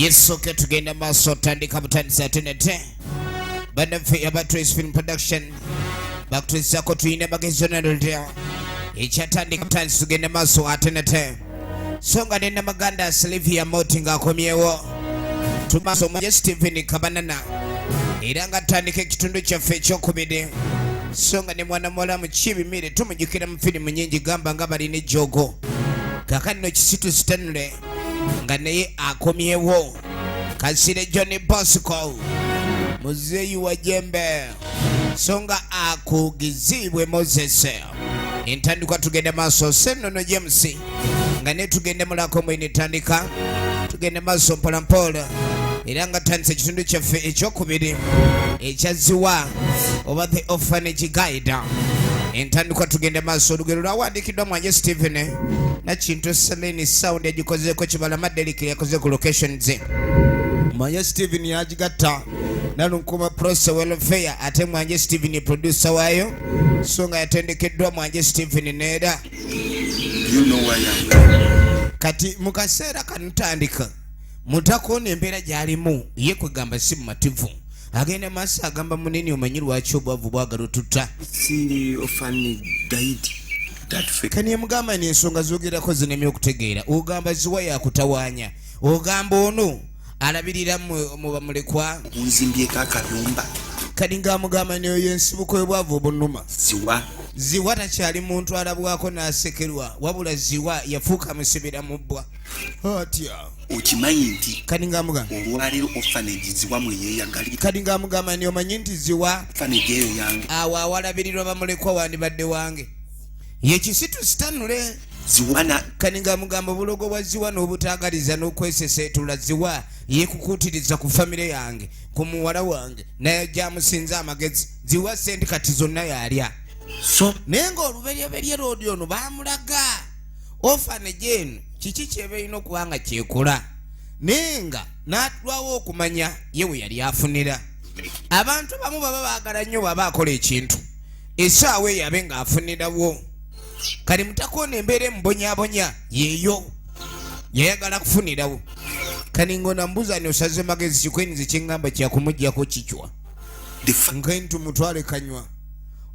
Yesoke tugenda maaso, tandika butandisi ate nete bannaffe aba Trace Film Production bakutuusako. Tulina magezi onalolya ekyatandika butandisi, tugenda maaso ate nete. So nga ne Namaganda Silivia Moti ng'akomyewo tumaaso omuje Stephen Kabanana, era nga tutandika ekitundu kyaffe ekyokubiri. So nga ne mwana muwala Mukibimire tumujjukira mu firimu nyingi, gamba nga balina ejjoogo. Kaakano Kisitu Stanley nga naye akomyewo, Kasire John Bosco muzeeyi wa jembe, so nga akugizibwe Moses. Entandikwa tugenda maaso. Senono James nga naye tugenda mulako mwene. Etandika tugenda maaso mpolampola, era nga tutandise ekitundu kyaffe ekyokubiri ekyaziwa oba The Orphanage Guide. Entandikwa tugenda maaso. Olugero lwawandiikiddwa Mwanje Stephen Nakintu Seleni, sound yagikozeeko Kibalama Delik, yakoze ku locations. Mwanje Stephen yagigatta Nalunkuma Prose Welfare, ate Mwanje Stephen producer waayo, so nga yatendekeddwa Mwanje Stephen neera. You know where I'm going. Kati mu kaseera kano tandika mutakoona embeera gy'alimu ye, kwegamba si mumativu. Agenda maaso agamba munene, omanyi lwaki obwavu bwagala otutta? See orphan guide. That fake. Kani yamugamba ni ensonga zogerako zinemye okutegeera. Ogamba ziwa yakutawaanya, ogamba ono alabirira mu bamulekwa. Unzimbyeko akayumba. Kati ng'amugamba neyo ensibuko y'obwavu obunuma. Ziwa. Ziwa takyali muntu alabwako n'asekerwa, wabula Ziwa yafuuka musibira mu bbwa atya. Okimanyi nti Kati ng'amugamba olwaleero orphanage Ziwa mwe yeeyagalira. Kati ng'amugamba ni omanyi nti Ziwa Orphanage eyo yange. awo awalabirirwa bamulekwa wandibadde wange, ye Kisitu Sitanule. Ziwa na Kati ng'amugamba obulogo bwa Ziwa n'obutaagaliza n'okweseseetula, Ziwa yeekukuutiriza ku famire yange, ku muwala wange, naye gyamusinza amagezi. Ziwa sente kati zonna yalya. So naye ng'oluberyeberye loodi ono baamulaga orphanage eno kiki kyeba erina okuba nga kyekola, naye nga n'atulwawo okumanya ye we yali afunira. Abantu abamu baba baagala nnyo bw'aba akola ekintu, essaawa eyo abe ng'afunirawo. Kati mutakoona embeera emubonyabonya yeeyo yayagala kufunirawo. Kati ng'ona mbuuza ni osaze magezi kikwenyize kyeŋŋamba kyakumugyako kicwa the fa- nkentu mutwale kanywa.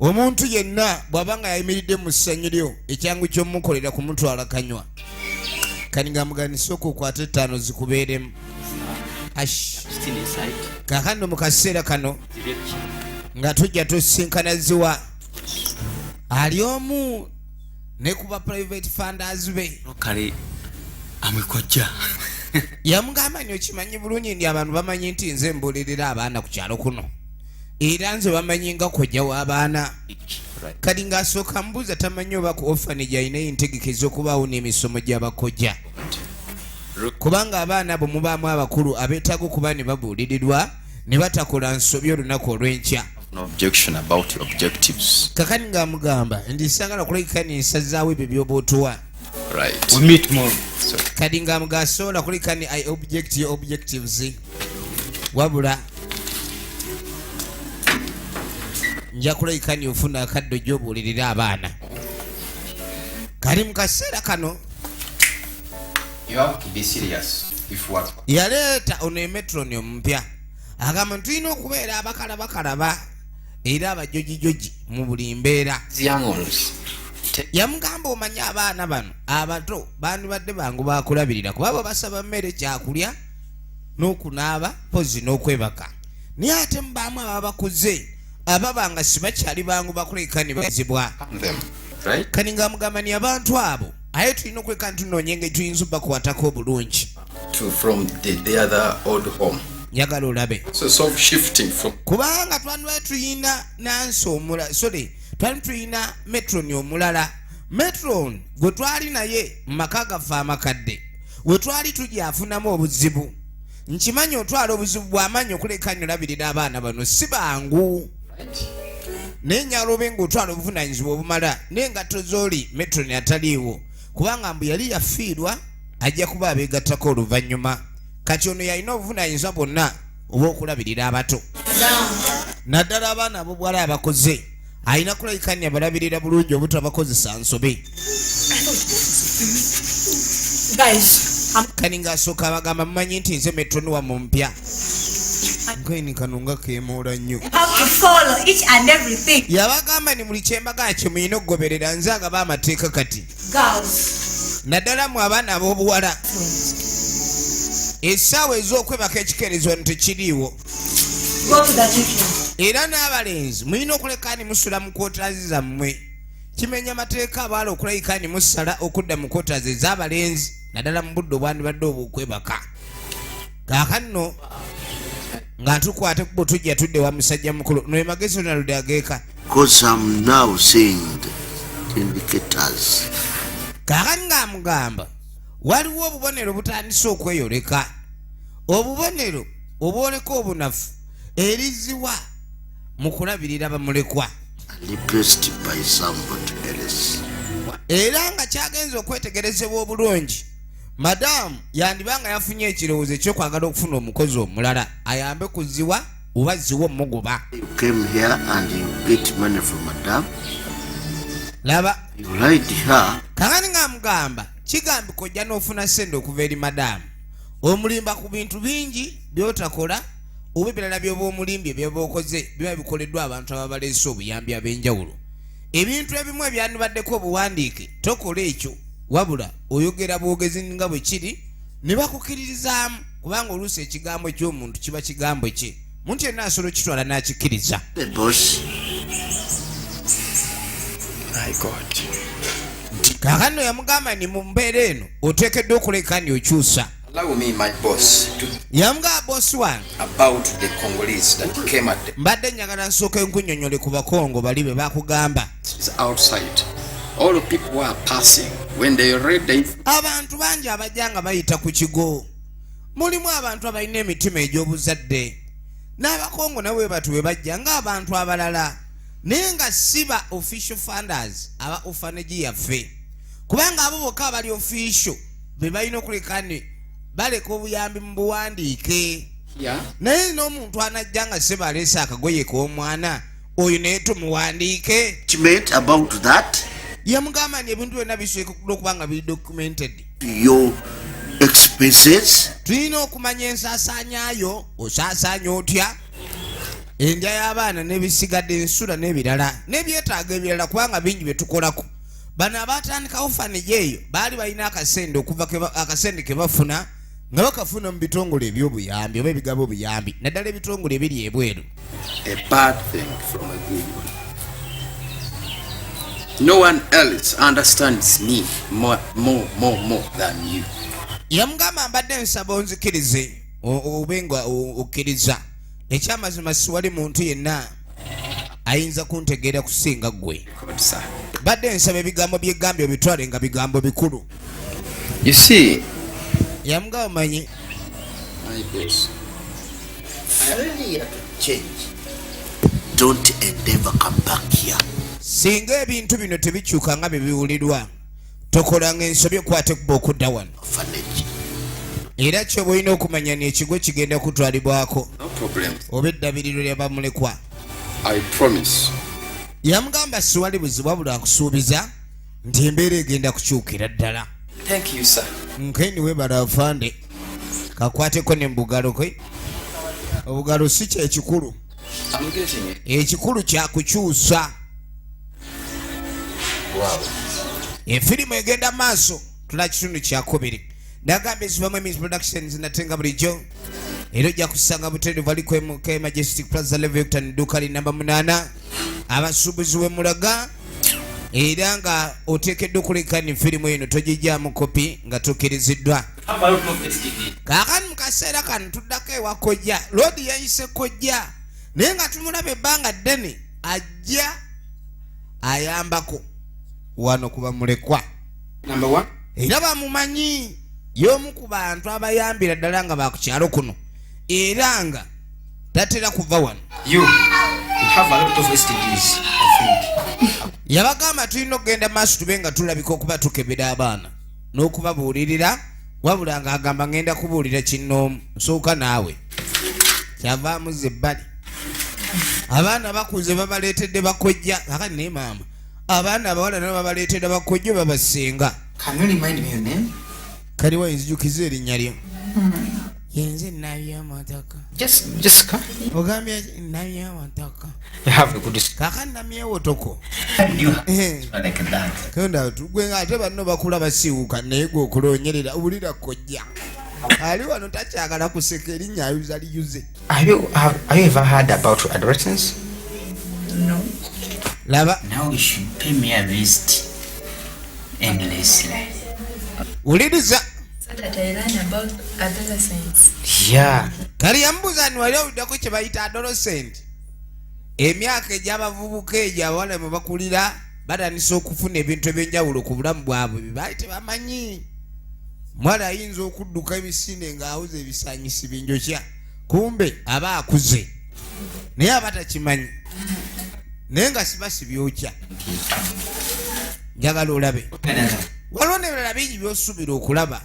Omuntu yenna bw'aba nga yayimiridde mu ssanyu lyo, ekyangu ky'omukolera kumutwala kanywa. Kati nga mugani sooka okwate ettaano zikubeeremu. Ash. Still inside. Kaakano mu kaseera kano Direct. nga tujja tusinkana Ziwa ali omu ne kuba private funders be. Kale amekojja. Yamugamba nti okimanyi bulungi nti abantu bamanyi nti nze mbuulirira abaana ku kyalo kuno, era nze bamanyi nga kojja w'abaana. Kati ng'asooka mbuuza tamanyi oba ku orphanage alina entegeka ez'okubaawo n'emisomo gy'abakojja, kubanga abaana abo mubaamu abakulu abeetaaga okuba ne babuulirirwa ne batakola nsobi olunaku olw'enkya. No objection about your objectives. Kakani ng'amugamba nti saagala kulabika nensazaawo ebyo by'oba otuwa. Right. We meet tomorrow. So, Kati ng'amugamba sobola kuleka ni I object your objectives, wabula nja kulabika ni ofuna akadde gy'obuulirira abaana. Kali mu kaseera kano you have to be serious if what yaleeta ono emetroni omupya, agamba nti tulina okubeera abakalabakalaba era abajojijoji mu buli mbeera. These young ones take Yamugamba omanyi abaana bano abato bandibadde bangu bakulabirira, kuba bo basaba mmere, kyakulya n'okunaaba pozi n'okwebaka, naye ate mubaamu ababakuze ababa nga sibakyali bangu bakuleka ne bazibwa. them, right? Kani ng'amugamba ni abantu abo aye tulina okuleka nti tunoonya engeri tuyinza obakwatako obulungi. To from the other old home. Njagala olabe. So sort of shifting from Kubanga twandibadde tuyina nansi omulala, sorry, twali tuyina metron omulala, metron gwe twali naye mu maka gaffe amakadde we twali tugyafunamu obuzibu. Nkimanyi otwala obuzibu bw'amaanyi okuleka nolabirira abaana bano, si bangu, naye nyala obe ng'otwala obuvunanyizibwa obumala n'engatto z'oli metron ataliiwo, kubanga mbu yali yafiirwa, ajja kuba abeegattako oluvannyuma. Kati ono yalina obuvunanyizibwa bwonna obw'okulabirira abato, naddala abaana ab'obuwala abakoze, alina kulabika nti abalabirira bulungi obutabakozesa nsobi. Guys, Kani ng'asooka abagamba, mumanyi nti nze matron wammwe mpya. Nkaini kano nga keemoola nnyo. Have to follow each and everything. Yabagamba ni buli kyembaga kye mulina okugoberera, nze agaba amateeka kati. Girls. Naddala mu abaana ab'obuwala, essaawa ez'okwebaka ekikeerezi wano tekiriiwo. Go to the kitchen. Era n'abalenzi mulina okuleka ni musula mu quarters zammwe. Kimenya mateeka abaala okulabika ni musala okudda mu quarters ez'abalenzi, naddala mu budde obwandibadde obwokwebaka. Kaakano nga tukwate kubo tujja tudde wa musajja mukulu noye Magezi Ronald ageeka. Because I'm now seeing the indicators. Kaakati ng'amugamba waliwo obubonero butandise okweyoleka, obubonero obwoleka obunafu eriziwa mu kulabirira bamulekwa. Replaced by somebody else. Era nga kyagenza okwetegerezebwa obulungi, madamu yandiba nga yafunye ekirowoozo ekyokwagala okufuna omukozi omulala ayambe kuziwa oba ziwa omugoba. You came here and you get money from Madame. Laba. You lied her. Kakati ng'amugamba kigambika ojja n'ofuna ssente okuva eri madamu, omulimba ku bintu bingi by'otakola oba ebirala by'oba omulimbye by'oba okoze biba bikoleddwa abantu ababaleese obuyambi ab'enjawulo. Ebintu ebimu ebyandibaddeko obuwandiike tokola ekyo, wabula oyogera bwogezi nga bwe kiri ne bakukiririzaamu, kubanga oluusi ekigambo ky'omuntu kiba kigambo kye, muntu yenna asobola okukitwala n'akikkiriza. The boss. My God. Kaakano yamugamba ni mu mbeera eno oteekeddwa okuleka ni okyusa. Allow me, my boss, to Yamugamba, boss wange, about the Congolese that came at the mbadde njagala nsooka enkunnyonnyole ku Bakongo bali be bakugamba. Is outside. All the people who are passing, when they read the Abantu bangi abajja nga bayita ku kigo, mulimu abantu abalina emitima egy'obuzadde n'Abakongo nabo bwe batu bwe bajja ng'abantu abalala, naye nga si ba official funders aba orphanage yaffe, kubanga abo bokka abali official be balina okuleka ne baleka obuyambi mu buwandiike. Naye n'omuntu anajja nga se baleese akagoye k'omwana oyo, naye tumuwandiike. Statement about that. Yamugamba nti ebintu byonna bisobola okuba nga biri documented. Your expenses. Tulina okumanya ensaasaanyayo, osaasaanya otya endya y'abaana n'ebisigadde, ensula n'ebirala n'ebyetaago ebirala, kubanga bingi bye tukolako. Bano abatandika orphanage eyo baali balina akasente okuva akasente ke bafuna nga bakafuna mu bitongole ebyobuyambi oba ebigaba obuyambi, naddala ebitongole ebiri ebweru. A bad thing from a good one. No one else understands me more, more, more, more than you. Yamugamba, mbadde nsaba onzikirize obe nga okkiriza ekyamazima, siwali muntu yenna ayinza kuntegeera kusinga ggwe. God, sir. Badde nsaba ebigambo byegambye obitwale nga bigambo bikulu. You see, Yamugamba, manyi, my boss, Failure to change. Don't endeavor come back here. Singa ebintu bino tebikyuka nga bye biwulirwa, tokolanga ensobi okwate kuba okudda wano. Orphanage. Era kyoba olina okumanya ni ekigo kigenda kutwalibwako no problem. oba eddabiriro lya bamulekwa. I promise. Yamugamba siwali buzibu, wabula nkusuubiza nti embeera egenda kukyukira ddala. Thank you, sir. Nkeni webala afande, kakwateko ne mubugalo kwe. Obugalo si kyekikulu. I'm getting it. Ekikulu kyakukyusa. Efirimu egenda maaso, tula kitundu kyakubiri. Nagamba ezivamu Emis Productions, nate nga bulijjo era ojja kusanga butereevu ali ku MK Majestic Plaza, level yokutano, edduuka li namba 8, abasuubuzi we mulaga. Era nga oteekeddwa okuleka ni firimu eno togijjamu kopi nga tukkiriziddwa. Kaakati mu kaseera kano tuddako ewa kojja loodi. Yayise kojja naye nga tumulaba ebbanga ddene ajja ayambako wano kuba mulekwa. Number one. Era bamumanyi y'omu ku bantu abayambira ddala nga bakukyalo kuno, era nga tatera kuva wano. You have a lot of STDs, I think. Yabagamba tulina okugenda maaso tube nga tulabika okuba tukebera abaana n'okubabuulirira, wabula ng'agamba ngenda kubuulira kinnoomu, nsooka naawe. Kyava amuzza ebbali. Abaana bakuze, babaleetedde bakojja. Akati naye maama, abaana abawala nabo babaleetedde bakojja babasinga. Can you remind me your name? Kali wayinzijukiza erinnya lyo? Yenze Nabyamataka. Just Jessica. Ogambye Nabyamataka. You have a good Kaka Namyewotoko. You Eh. like that. Kenda gwe nga ate banno bakula basiiwuuka, naye gwe okulonyerera wulira kojja ali wano takyagala kuseka, erinnya ayuza liyuze. Have you ever heard about adolescence? No. Laba. Now you should pay me a visit endlessly. Wuliriza. So that I learn about adolescence. Yeah. Kali yamubuuza ni wali owuddako kye bayita adolescent, emyaka egy'abavubuka egyo abawala mwe bakulira batandisa okufuna ebintu ebyenjawulo ku bulamu bwabwe bye baali tebamanyi. Mwala ayinza okudduka emisinde ng'awuza ebisanyisi binjokya, kumbe aba akuze naye aba takimanyi, naye nga siba sibyokya. Njagala olabe, waliwo n'ebirala bingi by'osuubira okulaba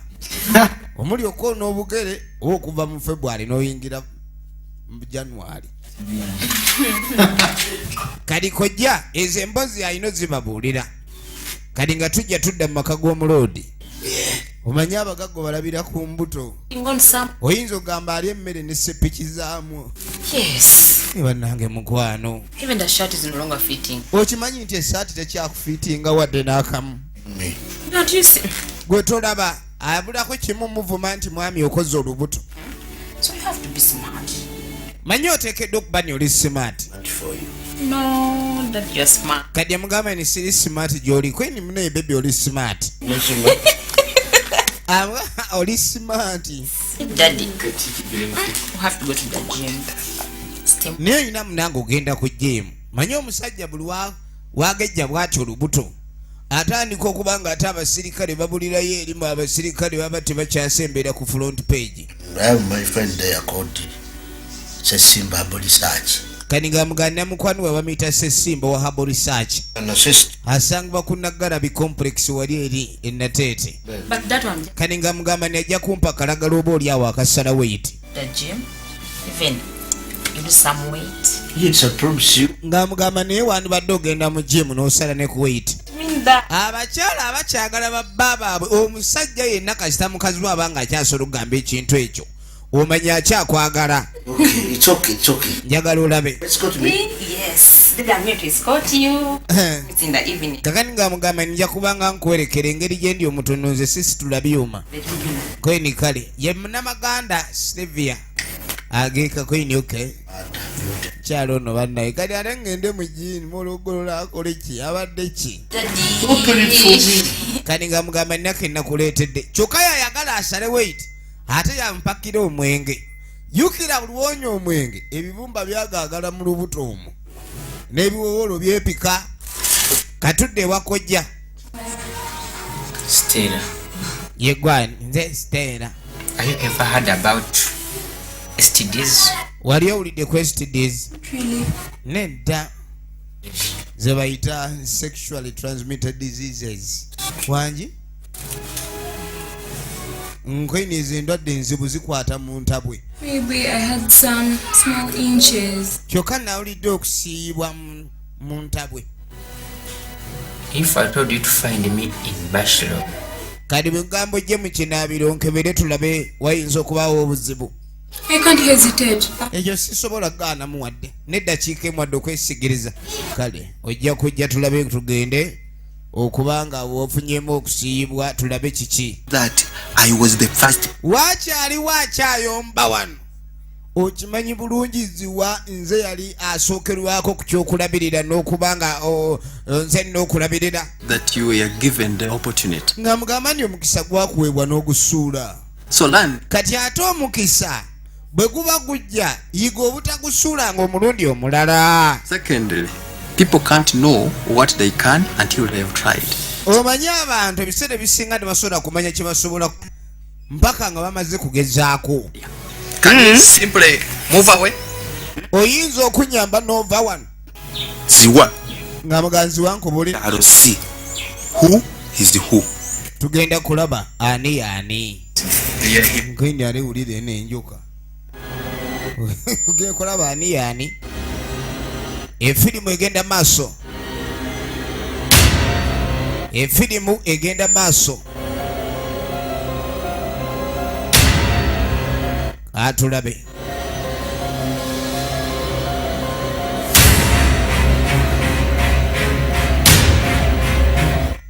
omuli okwona obugere oba okuva mu February n'oyingira mu January. Kali kojja ezo emboozi alina zibabuulira. Kati nga tujja tudda mu maka g'omuloodi, omanyi abagaggo balabira ku mbuto. On some. Oyinza okugamba ali emmere ne sepiki zaamwo. Yes. Ne bannange mukwano. Even the shirt is no longer fitting. Okimanyi nti essaati tekyakufiitinga wadde n'akamu? Don't you see? Gwe tolaba abulako kimu muvuma nti mwami okoze olubuto. So you have to be smart. Manyi oteekeddwa okuba ni oli smart. For you. No, that you're smart. Kati amugamba ni siri smart gy'oli kweni munaye baby oli smart. Oli smart. Daddy, we have to go to the gym. Stem. Naye olina munange ogenda ku gym. Manyi omusajja buli wagejja bw'ati olubuto atandika okuba nga ate abasirikale babulirayo erimu, abasirikale baba tebakyasembera ku front page. I have my friend there called Sesimba Herbal Research. Kati nga muganda mukwano we bamuyita Sesimba wa Herbal Research. An assist. Asangibwa ku Naggalabi Complex wali eri enateete. But that one, Kati nga mugamba ni ajja kumpa kalagala oba oli awo akasala weight. the gym, even you lose some weight. Yes, I promise you. Nga mugamba naye wandibadde ogenda mu gym n'osala ne ku weight. Mean that. Abakyala abakyagala babba baabwe, omusajja yenna kasita mukazi we aba nga akyasobola okugamba ekintu ekyo, omanya akyakwagala. Okay, it's okay, it's okay. Njagala olabe. Let's go to me. Yes. Then I'm going to escort you. It's in the evening. Kakati nga mugamba nja kubanga nkuwerekera engeri gye ndi omutono, nze sisitula byuma. Kweni kale ye Munamaganda Silvia ageeka kweni okay kyalo ono bannaye. Kati ate ngende mu gym mulugolola akole ki abadde ki? Open it for me. Kati nga mugamba nako enakuleetedde, kyokka yayagala asale weight ate yampakira omwenge. Jjukira buli wonya omwenge ebibumba byagaagala mu lubuto omwo n'ebiwowolo byepika. Katudde ewakojja. Stella, Yegwani nze Stella. have you ever heard about STDs? Wali owulidde ku STDs? Nedda, ze bayita sexually transmitted diseases. Wangi nkwini ezo endwadde enzibu zikwata mu ntabwe. Maybe I had some small inches. Kyokka nawulidde okusiiyibwa mu ntabwe. If I told you to find me in Bachelor, Kati bwe gamba ojje mu kinaabiro nkebere tulabe wayinza okubaawo obuzibu. I can't hesitate. Ekyo sisobola kugaanamu wadde neddakiika emu wadde okwesigiriza. Kale ojja kujja tulabe tugende okubanga wofunyemu okusiiyibwa tulabe kiki. That I was the first Wakyaliwo akyayomba wano. Okimanyi bulungi ziwa nze yali asookerwako ku kyokulabirira n'okuba nga nze nina okulabirira. That you were given the opportunity. Nga mugamba nti omukisa gwakuweebwa n'ogusuula. So learn Kati ate omukisa bwe guba gujja yiga obutagusuulanga omulundi omulala. Secondly, people can't know what they can until they have tried. Omanyi abantu ebiseera ebisinga tebasobola kumanya kye basobola mpaka nga bamaze kugezaako. Can you simply move away? Oyinza okunyamba n'ova wano? Ziwa. Nga muganzi wankubuli. I'll see who is who. Tugenda kulaba ani yaani. Nkwindi ali wulira eno enjoka, tugenda kulaba ani yaani. Efirimu egenda maaso, efirimu egenda maaso. Atulabe.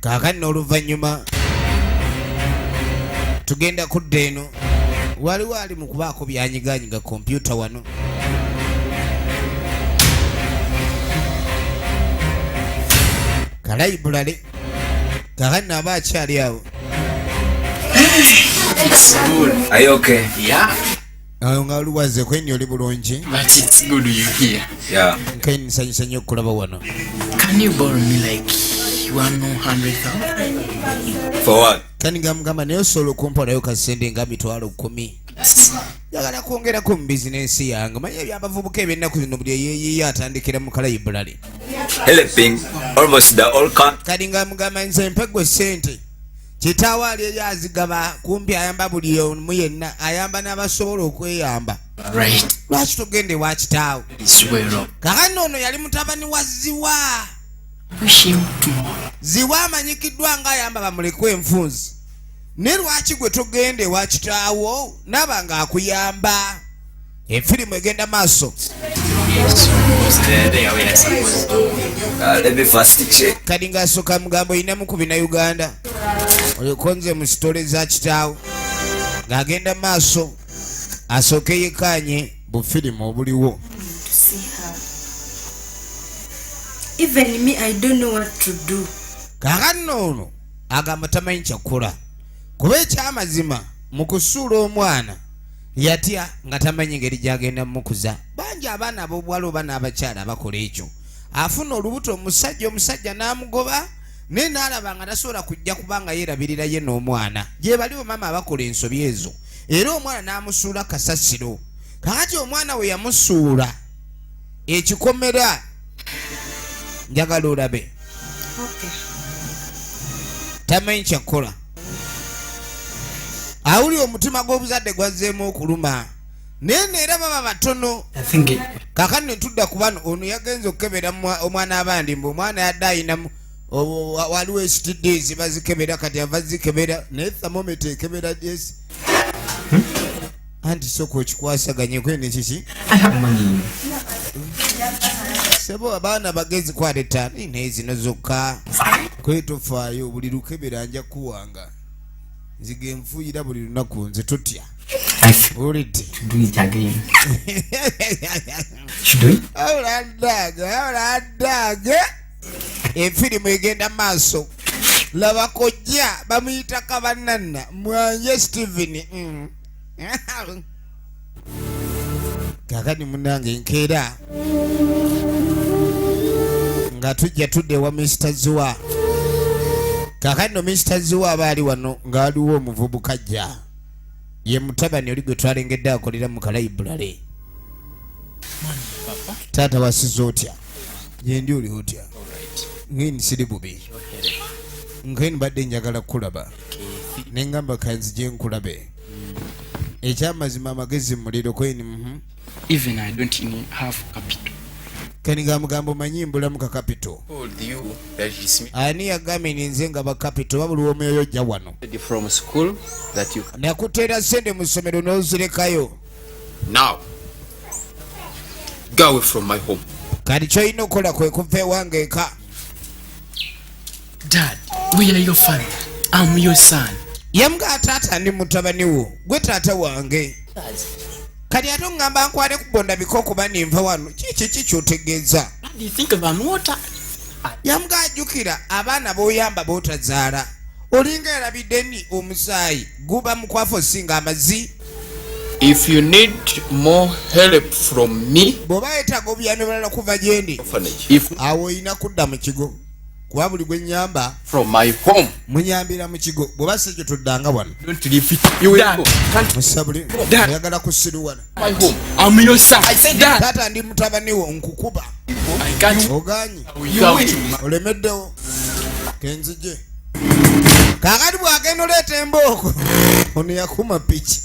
Kaakati n'oluvannyuma tugenda kudda eno, waliwo ali mu kubaako byanyiganyiga kompyuta wano. Kalayibulale kaakati naaba akyali awo. It's good. Are you okay? Yeah. Awo nga oluwaze kweni oli bulungi. But it's good you here. Yeah. Nkeni nsanyusa nnyo okukulaba wano. Can you borrow me like 100,000? For what? Kani gamugamba naye osobola okumpolayo kasente nga 100,000. Njagala kwongerako mu bizinensi yange. Manyi ebyabavubuka ebyennaku zino buli eyeeyiye atandikira mu kalayibulale. Helping almost the whole country. Kati nga mugamba nze mpe gwe ssente. Kitaawo ali eri azigaba kumpi ayamba buli omu yenna, ayamba n'abasobola okweyamba. Right. Lwaki togenda ewa kitaawo? It's well off. Kakati ono yali mutabani wa Ziwa. Wish him tomorrow. Ziwa amanyikiddwa ng'ayamba bamulekwa enfunzi. Naye lwaki gwe togenda ewa kitaawo n'aba ng'akuyamba? Efirimu egenda maaso. Let me first check. Kati ng'asooka mugambo olinamu ku Bannayuganda. Oyokonze mu sitole za kitaawo. Ng'agenda maaso asooke yekkaanye bufirimu obuliwo. To see her. Even me, I don't know what to do. Kaakati ono agamba tamanyi kyakukola. Kuba ekyamazima mu kusuula omwana yatya nga tamanyi ngeri gy'agenda mmukuza. Bangi abaana ab'obuwala oba n'abakyala abakola ekyo. Afuna olubuto omusajja, omusajja n'amugoba naye n'alaba nga tasobola kujja kubanga yeerabirira ye n'omwana. Gye bali bamaama abakola ensobi ezo. Era omwana n'amusuula kasasiro. Kaakati omwana we yamusuula ekikomera. Njagala olabe. Okay. Tamanyi kyakukola. Awulira omutima gw'obuzadde gwazzeemu okuluma. Naye neera baba batono. I think it. Kaakati ne tudda ku bano, ono yagenze okukebera omwana abandi mbu omwana yadde ayinamu waliwo STDs bazikebera kati ava zikebera naye thermometer ekebera yes. Anti sooka okikwasaganye kwene kiki? I have money. Sebo abaana bagezi kwata ttaano naye zino zokka. Kwe tofaayo buli lukebera nja kuwanga. Nzige nfuuyira buli lunaku nze totya. I feel Owulidde? to do it again. Should we? Oladdaage, oladdaage. Efirimu egenda maaso. Laba kojja bamuyita Kabananna Mwanje Steven. Kaakati munnange nkeera nga tujja tudde ewa Mister Ziwa. Kaakati no Mister Ziwa aba ali wano ng'aliwo omuvubuka ajja. Ye mutabani oli gwe twalengedde akolera mu kalayibulale. Taata wasize otya? Ye ndi oli otya? Ngeni siri bubi. Ngeni mbadde njagala kukulaba. Ne ngamba kanzije nkulabe. Ekyamazima amagezi muliro kweni. Even I don't even have capital. Kani nga mugambo manyi mbulamu ka capital. Told you that it's me. Ani yagambye ninze nga ba capital wabula omwoyo ojja wano. From school that you can. Nakuteera ssente mu ssomero n'ozirekayo. Now, go away from my home. Kati ky'olina okukola kwe kuva ewange eka. Dad, we are your family. I'm your son. Yamugamba taata ndi mutabani wo, gwe taata wange. Kati ate oŋŋamba nkwate ku bondabika okuba ninva wano, kiki ki ky'otegeeza? Do you think about water? Yamugamba ajjukira abaana b'oyamba b'otazaala. Olinga erabidde ni omusaayi guba mukwafu osinga amazzi. If you need more help from me, bw'oba weetaaga obuyambi obulala kuva gye ndi, orphanage. If awo olina kudda mu kigo. Kuba buli gwe nnyamba, from my home. munyambira mu kigo. Bw'oba si ekyo toddanga wano. Don't leave it. You will go. Can't Musabule, Dad. oyagala kusiruwana. my home. I'm your son. I said that. Taata ndi mutabani wo nkukuba. I can't. Ogaanyi. Without you. Olemeddewo. Kenzije. Kaakati bw'agenda oleeta embooko, ono yakuma piki.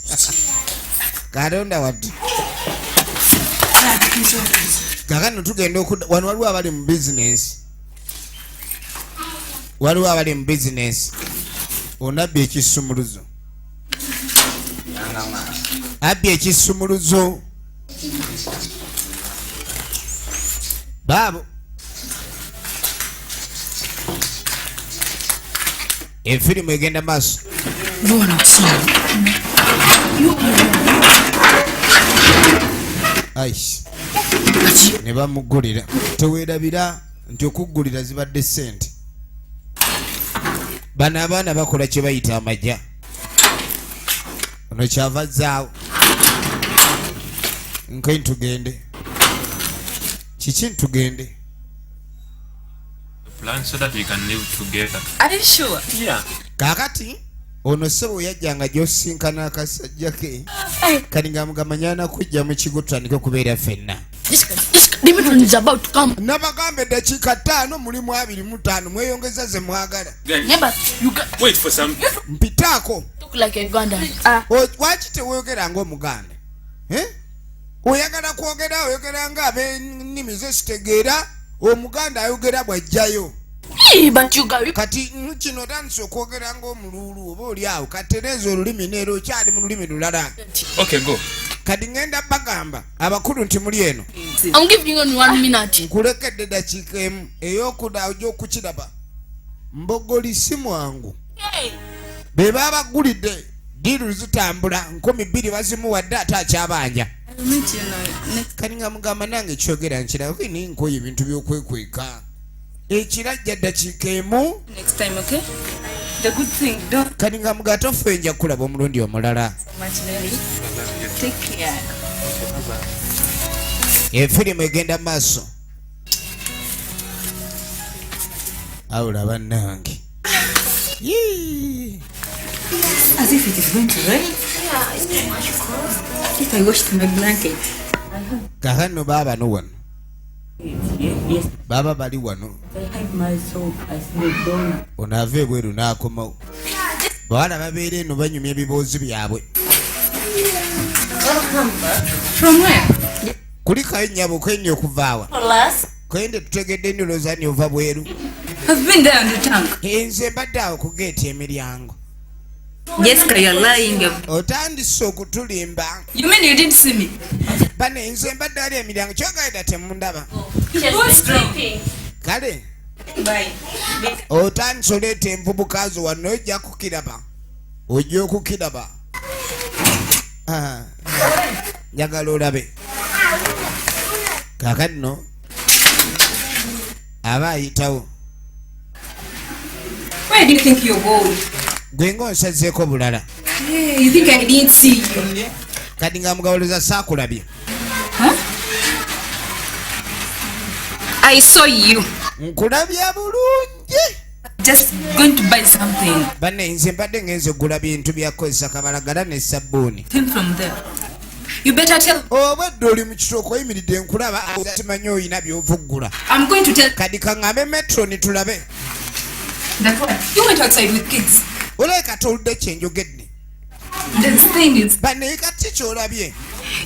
Katonda wadde. Kaakati tugenda okudda wano waliwo abali mu bizinensi. Waliwo abali mu bizinensi. Onabbi ekisumuluzo. Abbi ekisumuluzo baabo. Efirimu egenda maaso. Ne bamuggulira. Teweerabira nti okuggulira zibadde ssente. Bano abaana bakola kye bayita amajja. Ono kyava azzaawo. Nkwe ntugende. Kiki ntugende? Plan so that we can live together. Are you sure? Yeah. Kaakati ono ssebo yajjanga gy'osinkana akasajja ke kati ng'amugamba nyana kujja mu kigo tutandike okubeera ffenna. Nabagamba eddakiika 5 mulimu 25 mweyongeza ze mwagala. Wait for some. Mpitaako. Talk like a Ugandan. Lwaki teweeyogera ng'Omuganda? Eh? Oyagala kwogera oyogera ng'ab'ennimi ze sitegeera. Omuganda ayogera bw'ajjayo. Hey, but you got Kati kino otandise okwogera ng'omuluulu oba oli awo katereeza olulimi neera okyali mu lulimi lulala. Okay, go. Kati ŋŋenda bagamba abakulu nti muli eno. I'm giving you only 1 minute. Nkulekedde dakiika emu ey'okuda ojja okukiraba. Mbogoli si mwangu. Be babagulidde ddiiru zitambula 2000 bazimuwadde ate akyabanja. I'll meet you now. Next. Kati nga mugamba nange kyogera nkiraba ko ni nkoye ebintu by'okwekweka. Ekirajja ddakiika emu. Next time, okay? The good thing, don't Kati nga mugamba tofe nja kulaba omulundi omulala. so much, Nelly. Take care. Efirimu egenda maaso. Awula bannange. Yee. As if it is going to rain. If I washed my blanket. Kakano baaba no wano. Yes. Baba bali wano. I hide myself as the dog. Ono ava ebweru n'akomawo. Bawala babeera eno banyumya ebiboozi byabwe. From where? Kulikayo nnyabo kwenni okuva awa. Kwende tutegedde nno olowooza ni ova bweru. I've been there on the tank. Nze mbadde awo ku geeti emiryango. Jessica, you're lying. Otandise okutulimba. You mean you didn't see me? Bane nze mbadde ali emiryango kyogaida temundaba. What's wrong? Kale. Bye. Otandise oleeta envubuka zo wano ojja kukiraba. Ojja okukiraba. Njagala olabe. Kaakati nno aba ayitawo. Where do you think you're going? Gwe ng'onsazeeko bulala. Hey, you think I didn't see you? Kati nga mugawoleza saakulabye. Huh? I saw you. Nkulabye bulungi. Just going to buy something. Banne nze mbadde ngenze kugula bintu bya kukozesa kabalagala ne sabbuuni. Came from there. You better tell. Obwedde oli mu kitooke oyimiridde nkulaba simanyi oyina by'ovuggula. I'm going to tell. Kati kaŋŋambe metro ni tulabe. That what? You went outside with kids. Olabika toludde kye njogedde. The thing is. Banne kati ky'olabye.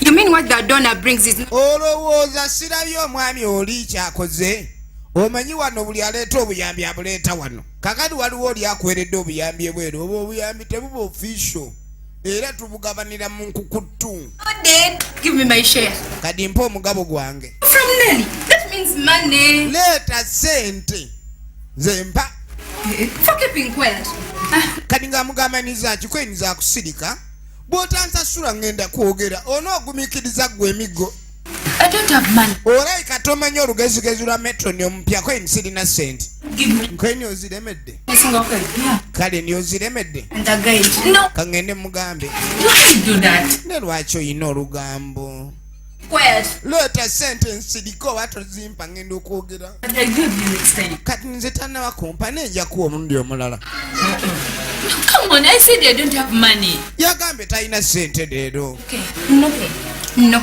You mean what the donor brings is. Olowooza sirabye omwami oli kyakoze. Omanyi wano buli aleeta obuyambi abuleeta wano. Kakati waliwo oli akuweredde obuyambi ebweru oba obuyambi tebuba official. Era tubugabanira mu nkukutu. Give me my share. Kati mpa omugabo gwange. From Nelly. That means money. Leeta ssente. Nze mpa. For keeping quiet. Kati nga mugambaniza ki kweyinza kusirika. Bw'otansasula ngenda kwogera onoogumiikiriza ggwe emiggo. I don't have money. Olabika tomanyi olugezigezi lwa metro omupya kweni sirina ssente. Give me. Nkweni oziremedde. Yeah. Kale ni oziremedde. And the guide. No. Kangende mugambe. You can't do that. Ne lwaki oyina olugambo? Quiet. Leeta ssente nsirike oba tozimpa ngenda okwogera. But I give you next time. Kati nze tannaba kumpa naye nja kuwa omulundi omulala. Come on, I said I don't have money. Yagambye talina ssente leero. Okay. No. No.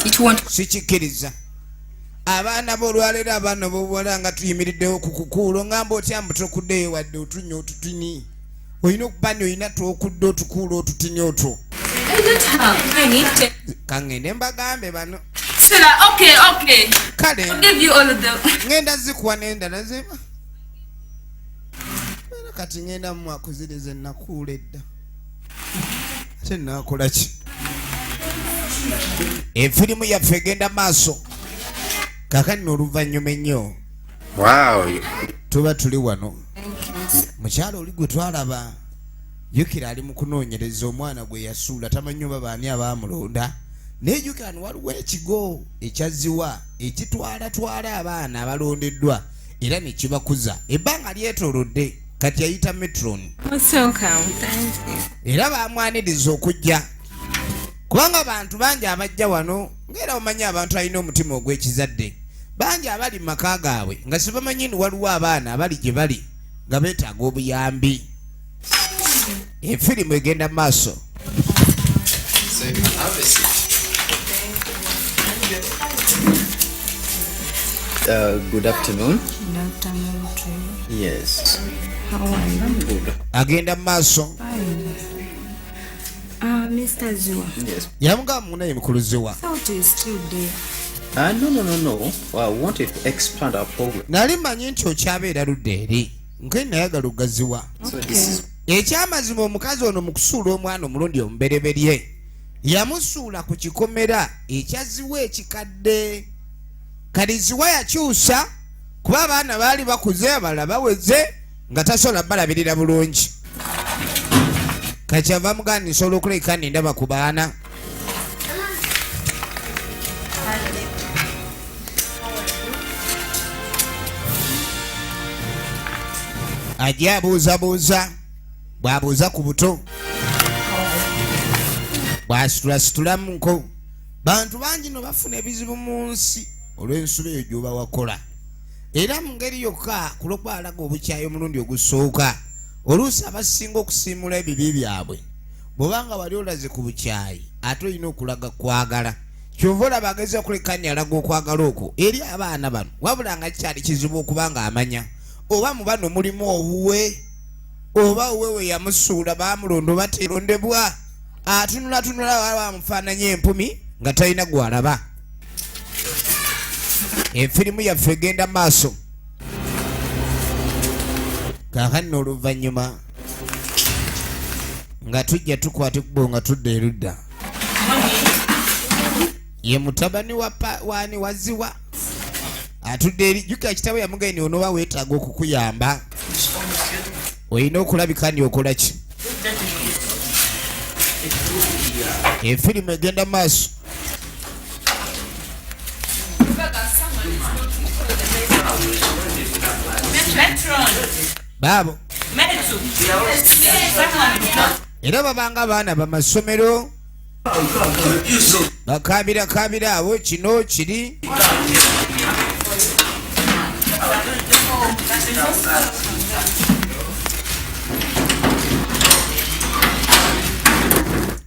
It won't. Sikikkiriza. Abaana b'olwaleero abaana b'obuwala nga tuyimiriddewo ku kukuulo ngamba otya mbu tokuddeyo wadde otunywa otutini. Olina okuba ni olina twokudde otukuulo otutini otwo. I don't have. I need to. Kangende mbagambe bano. Stella, okay, okay. Kale. I'll give you all of them. Ngenda zikuwa n'endala zima. Era kati ngenda mu mwaka ziri ze nakuula edda. Ate naakola ki? Efirimu yaffe egenda maaso kakani oluvannyuma ennyo. Wow. Tuba tuli wano. Mukyalo oli gwe twalaba jjukira ali mu kunoonyereza omwana gwe yasuula tamanyi oba baani abaamulonda. Naye jjukira no waliwo ekigo ekyazziwa ekitwalatwala abaana abalondeddwa era ne kibakuza ebbanga lyetoolodde kati yayita metron. Era baamwaniriza okujja kubanga bantu bangi abajja wano ng'era omanyi abantu alina omutima ogw'ekizadde bangi abali mu maka gaabwe nga sibamanyi ni waliwo abaana abali gye bali nga beetaaga obuyambi. Efirimu egenda mu maaso. So you can have a seat. Good afternoon. Good afternoon to you. Yes. How are you? I'm good. Agenda mu maaso. Fine. Mr. Ziwa. Yes. Yamugamba munaye mukulu Ziwa. Thought he's still there. No. I wanted to expand our program. Nali mmanyi nti okyabeera ludda eri nke nayagala ogaziwa. So this is Ekyamazima omukazi ono mu kusuula omwana omulundi omubereberye yamusuula ku kikomera ekyaziwa ekikadde. Kati Ziwa yakyusa kuba abaana baali bakuze abalala baweze nga tasobola balabirira bulungi. Kakyava muganda nsobola okuleka nindaba ku baana. Ajja abuuzabuuza bw'abuuza ku buto bw'asitulasitulamuko. Bantu bangi no bafuna ebizibu mu nsi olw'ensobi eyo gy'oba wakola. Era mu ngeri yokka ku lw'okwalaga obukyayi omulundi ogusooka oluusi abasinga okusiimula ebibi byabwe bw'obanga wali olaze ku bukyayi ate olina okulaga kwagala. Kyova olaba ageza okulekanya alaga okwagala okwo eri abaana bano wabula nga kikyali kizibu okuba nga amanya oba mu bano mulimu owuwe oba owuwe we yamusuula baamulonda oba terondebwa. Atunulatunula baba bamufaananya empumi nga talina gw'alaba. Efirimu yaffe egenda maaso. Kaakano oluvannyuma nga tujja tukwata ekkubo nga tudda erudda. Ye mutabani wa waani wa Ziwa atudde eri. Jjukira kitabo yamugamba nti onooba weetaaga okukuyamba olina okulabika nti okola ki. Efirimu egenda maaso. Baabo era babanga abaana bamasomero bakabira abo kino kiri.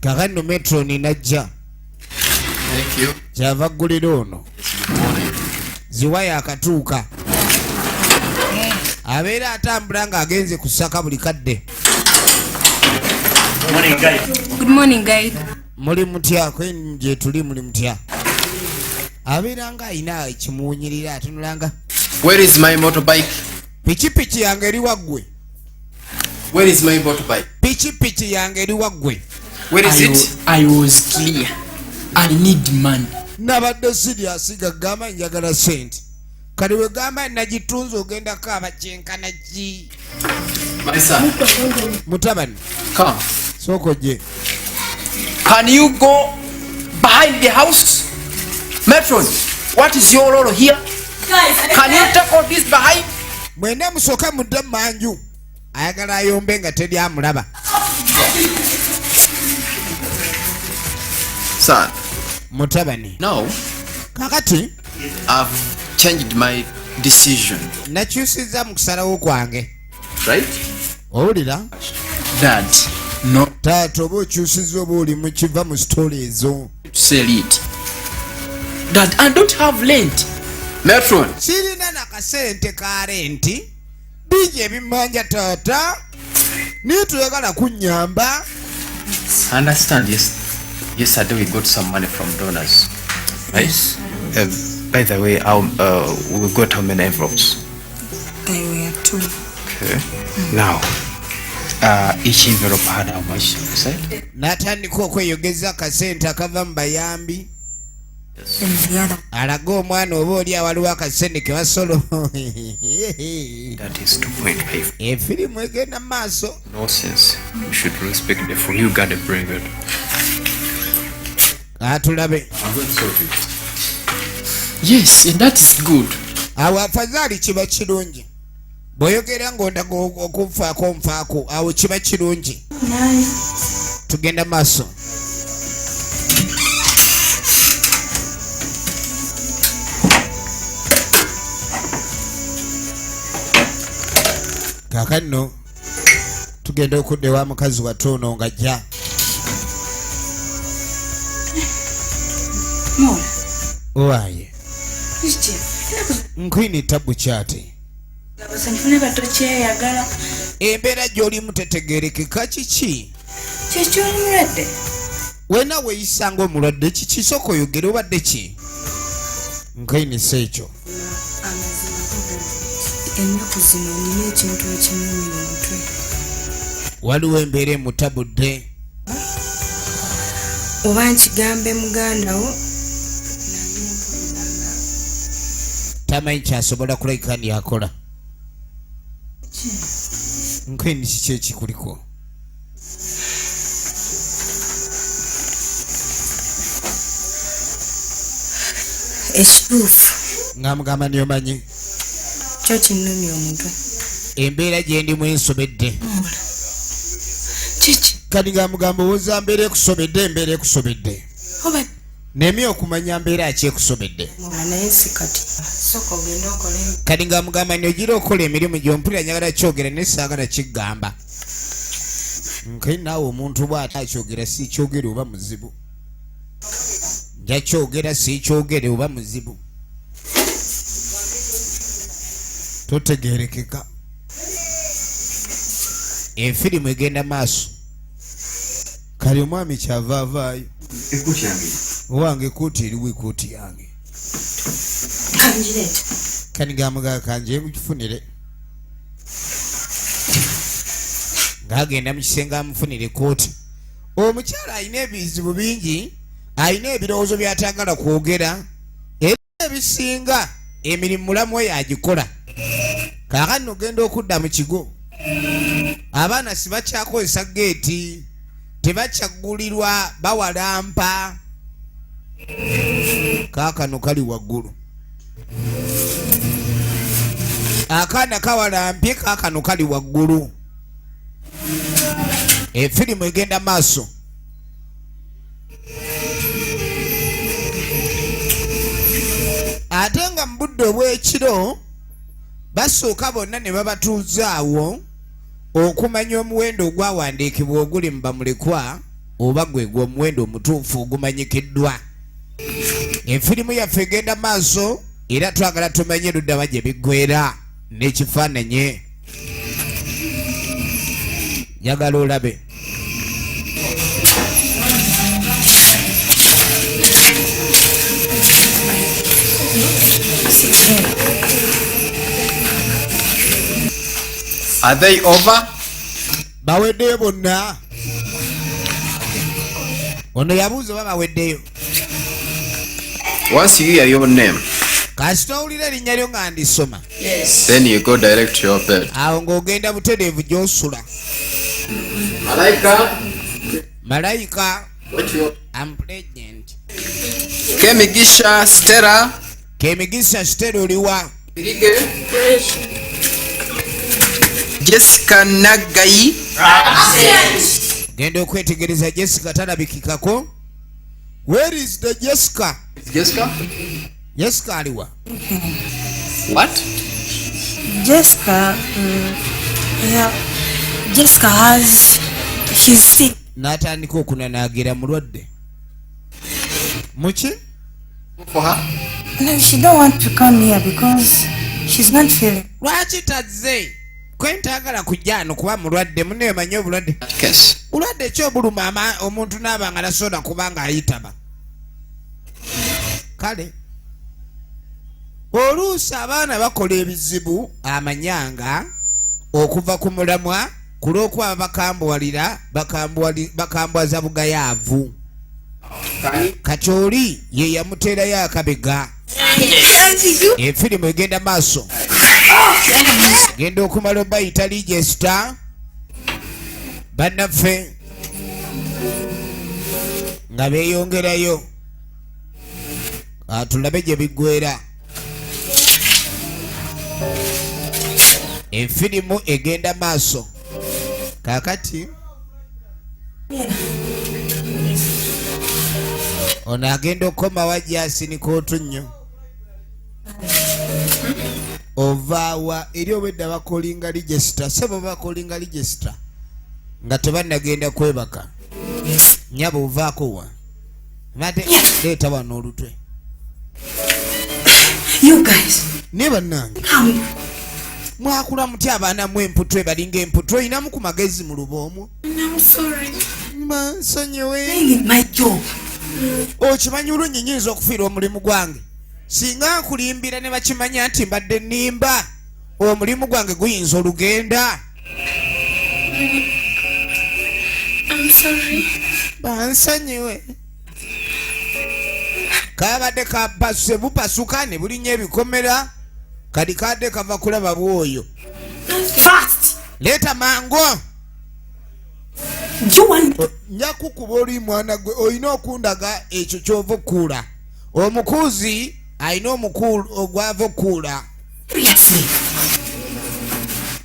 Kakano metron najja. Thank you. Kyava ggulira ono. Ziwa yakatuuka. Abeera atambula ng'agenze kusaka buli kadde. Good morning, guys. Muli mutya kwe gye tuli muli mutya. Abeera ng'alina ekimuwunyirira atunulanga. Where is my motorbike? Pikipiki yange eri waggwe. Where is my motorbike? Pikipiki yange eri waggwe. Where is it? I was clear. I need money. Nabadde serious nga gamba njagala ssente. Kati we gamba nagitunze ogenda kaaba kyenkana ki? My son. Mutabani. Come. Sooka ojje. Can you go behind the house? Matron, what is your role here? Can you take all this behind? Mwena musooke mudde mu manju. Ayagala ayombe nga teri amulaba. Son. Mutabani. Now, Kakati, I've changed my decision. Nakyusizza mu kusalawo kwange. Right? Owulira? Dad, no. Taata oba okyusizza oba oli mu kiva mu story ezo. Sell it. Dad, I don't have rent. Matron. Sirina na kasente ka renti. Bingi ebimmanja taata. Naye toyagala kunnyamba. Understand, yes. Yesterday we got some money from donors. Right? Yes. By the way, we got how many envelopes? They were 2. Okay. Now, Each envelope had how much inside? N'atandika okweyogeza akasente akava mu bayambi alaga omwana oba oli awaliwo akasente ke basolo. That is 2.5. Efirimu egenda mu maaso. Nonsense. You should respect the food. You gotta bring it. Atulabe. I'm going to solve it. Yes, and that is good. Awo afazaali kiba kirungi bw'oyogera ng'ondaga okunfaako nfaako, awo kiba kirungi. Tugenda maaso. Kaakano tugenda okudda ewa mukazi wattu ono ng'ajja. Mola, Owaaye. Kiki? Nkwini tabu kyate. Abasanyufu ne batokyeyagala. Embeera gy'olimu tetegerekeka, kiki? Kyekyoli mulwadde. Wena weeyisa ng'omulwadde, kiki? Sooka oyogere, obadde ki? Nkwinisa ekyo. Amazima go, ennaku zino nina ekintu ekinnumya omutwe. Waliwo embeera emutabudde. Oba nkigambe muganda wo, naye mpulira nga Tamanyi kyasobola kulabika ndi akola. Nkwini, kiki ekikuliko? Ekituufu Ng'amugamba niyomanyi kyo kinnumya omutwe. Embeera gye ndimu ensobedde. Kiki? Kati ng'amugamba owoza mbeera ekusobedde, embeera ekusobedde. Oba Nemye okumanya mbeera ki ekusobedde. Mola, naye si kati, sooka ogende okole. Kati ng'amugamba ni ogira okola emirimu gyompulira njagala kyogera naye saagala kiggamba nkai naawe omuntu bw'ate akyogera si kyogere oba muzibu, nja kyogera si kyogere oba muzibu, totegerekeka. Efirimu egenda maaso. Kali omwami kyava avaayo. Ekuti yange. Owange, ekooti eriwo? Ekooti yange? Kangireeta. Kani gamugaa kanje mukifunire ng'agenda mu kisenge amufunire ekooti. Omukyala alina ebizibu bingi, alina ebirowoozo by'atagala kwogera, era ebisinga emirimu mulamu oyo agikola. Kaakano ogenda okudda mu kigo, abaana si bakyakozesa geeti, tebakyaggulirwa, bawalampa. Kaakano kali waggulu, akaana kawalampye, kaakano kali waggulu. Efirimu egenda maaso. Ate nga mu budde obw'ekiro basooka bonna ne babatuuza awo okumanya omuwendo ogwawandiikibwa oguli mu bamulekwa oba gwe gw'omuwendo omutuufu ogumanyikiddwa. Efirimu yaffe egenda maaso era twagala tumanye luddawa gye biggwera n'ekifaananyi. Njagala olabe. Sit here. Are they over? Baweddeyo bonna? Ono yabuuza oba baweddeyo. Once you hear your name, Kasita owulira erinnya lyo nga ndisoma, then you go direct to your bed. Awo ng'ogenda butereevu gy'osula. Malaika, Malayika. what you Am pregnant. Kemigisha Stella, Kemigisa Stella, oliwa? Birige, Jessica Nagai, Genda okwetegereza, Jessica talabikikako. Where is the Jessica? Jessica? Jessica aliwa? What? Jessica, yeah, Jessica has, she's sick. N'atandika okunanaagira, mulwadde muki? For her? No, she don't want to come here because she's not feeling. Lwaki tazze? Kwentagala kujja ano kuba mulwadde. Muneemanyi obulwadde. Case. Bulwadde ki obuluma omuntu naaba nga tasobola kubanga ayitaba? Kale oluusi abaana bakola ebizibu amanyanga okuva ku mulamwa. Ku lw'okuba bakambuwalira bakambwaza bugayaavu. Kati oli ye yamuteerayo akabega. Efirimu egenda maaso, genda okumala obayita lijesita bannaffe nga beeyongerayo, tulabe gye biggwera. Efirimu egenda maaso kakati ono agenda okukomawo ajasinika otunnyo ovaawa eri obwedda bakolinga register sebo bakolinga register nga tebannagenda kwebaka. Nyabo ovaako wa mate leeta wano olutwe. You guys. Ne bannange mwakula mutya abaana mu emputwe balinga emputwe olinamu ku magezi mu luba omwo. I'm sorry. Bansonyiwe. My job. Okimanyi olunyi nyinza okufiira omulimu gwange singa nkulimbira ne bakimanya nti mbadde nnimba, omulimu gwange guyinza olugenda. I'm sorry. Bansonyiwe. Kabadde kapasuse bupasuka ne bulinnya ebikomera kadi kadde kava kulaba bwoyo. Fast. Leeta mangu. You want Nja kukuba oli mwana gwe olina okundaga ekyo ky'ova okukuula. Omukuuzi alina omukuulu ogwava okukuula. Seriously.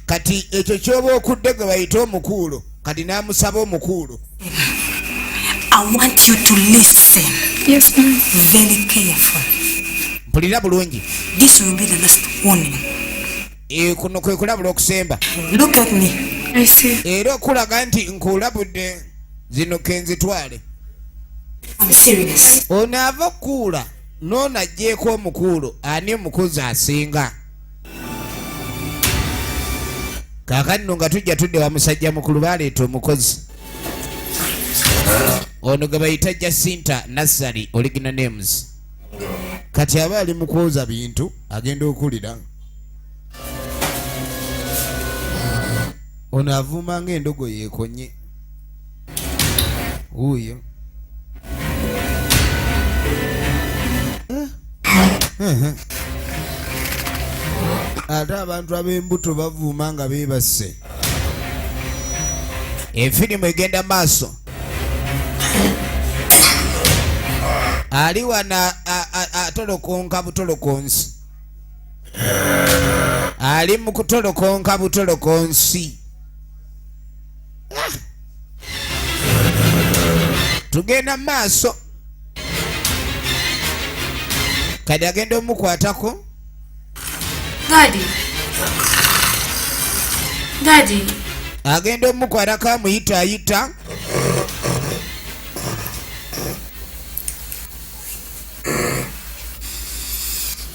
Kati ekyo ky'oba okudde gwe bayita omukuulo, kati n'amusaba omukuulo. I want you to listen. Yes, ma'am. Very careful. Mpulira bulungi. This will be the last warning. Kuno kwe kulabula okusemba. Look at me. I see. Era okulaga nti nkulabudde zino kenzitwale. I'm serious. Ono ava okukuula n'ono aggyeeko omukuulo, ani omukuzi asinga? Kaakati nno nga tujja tudde wa musajja mukulu baleeta omukozi ono gwe bayita Jacinta Nassali original names. Kati aba ali mu kwoza bintu agenda okulira ono avuuma ng'endogoyi ekonye wuuyo. Ate abantu ab'embuto bavuuma nga beebase. Efirimu egenda maaso. Ali wano atolokonka butolokonsi, ali mu kutolokonka butolokonsi. Tugenda maaso kati agenda omukwatako. Daddy. Daddy. Agenda omukwatako amuyita ayita.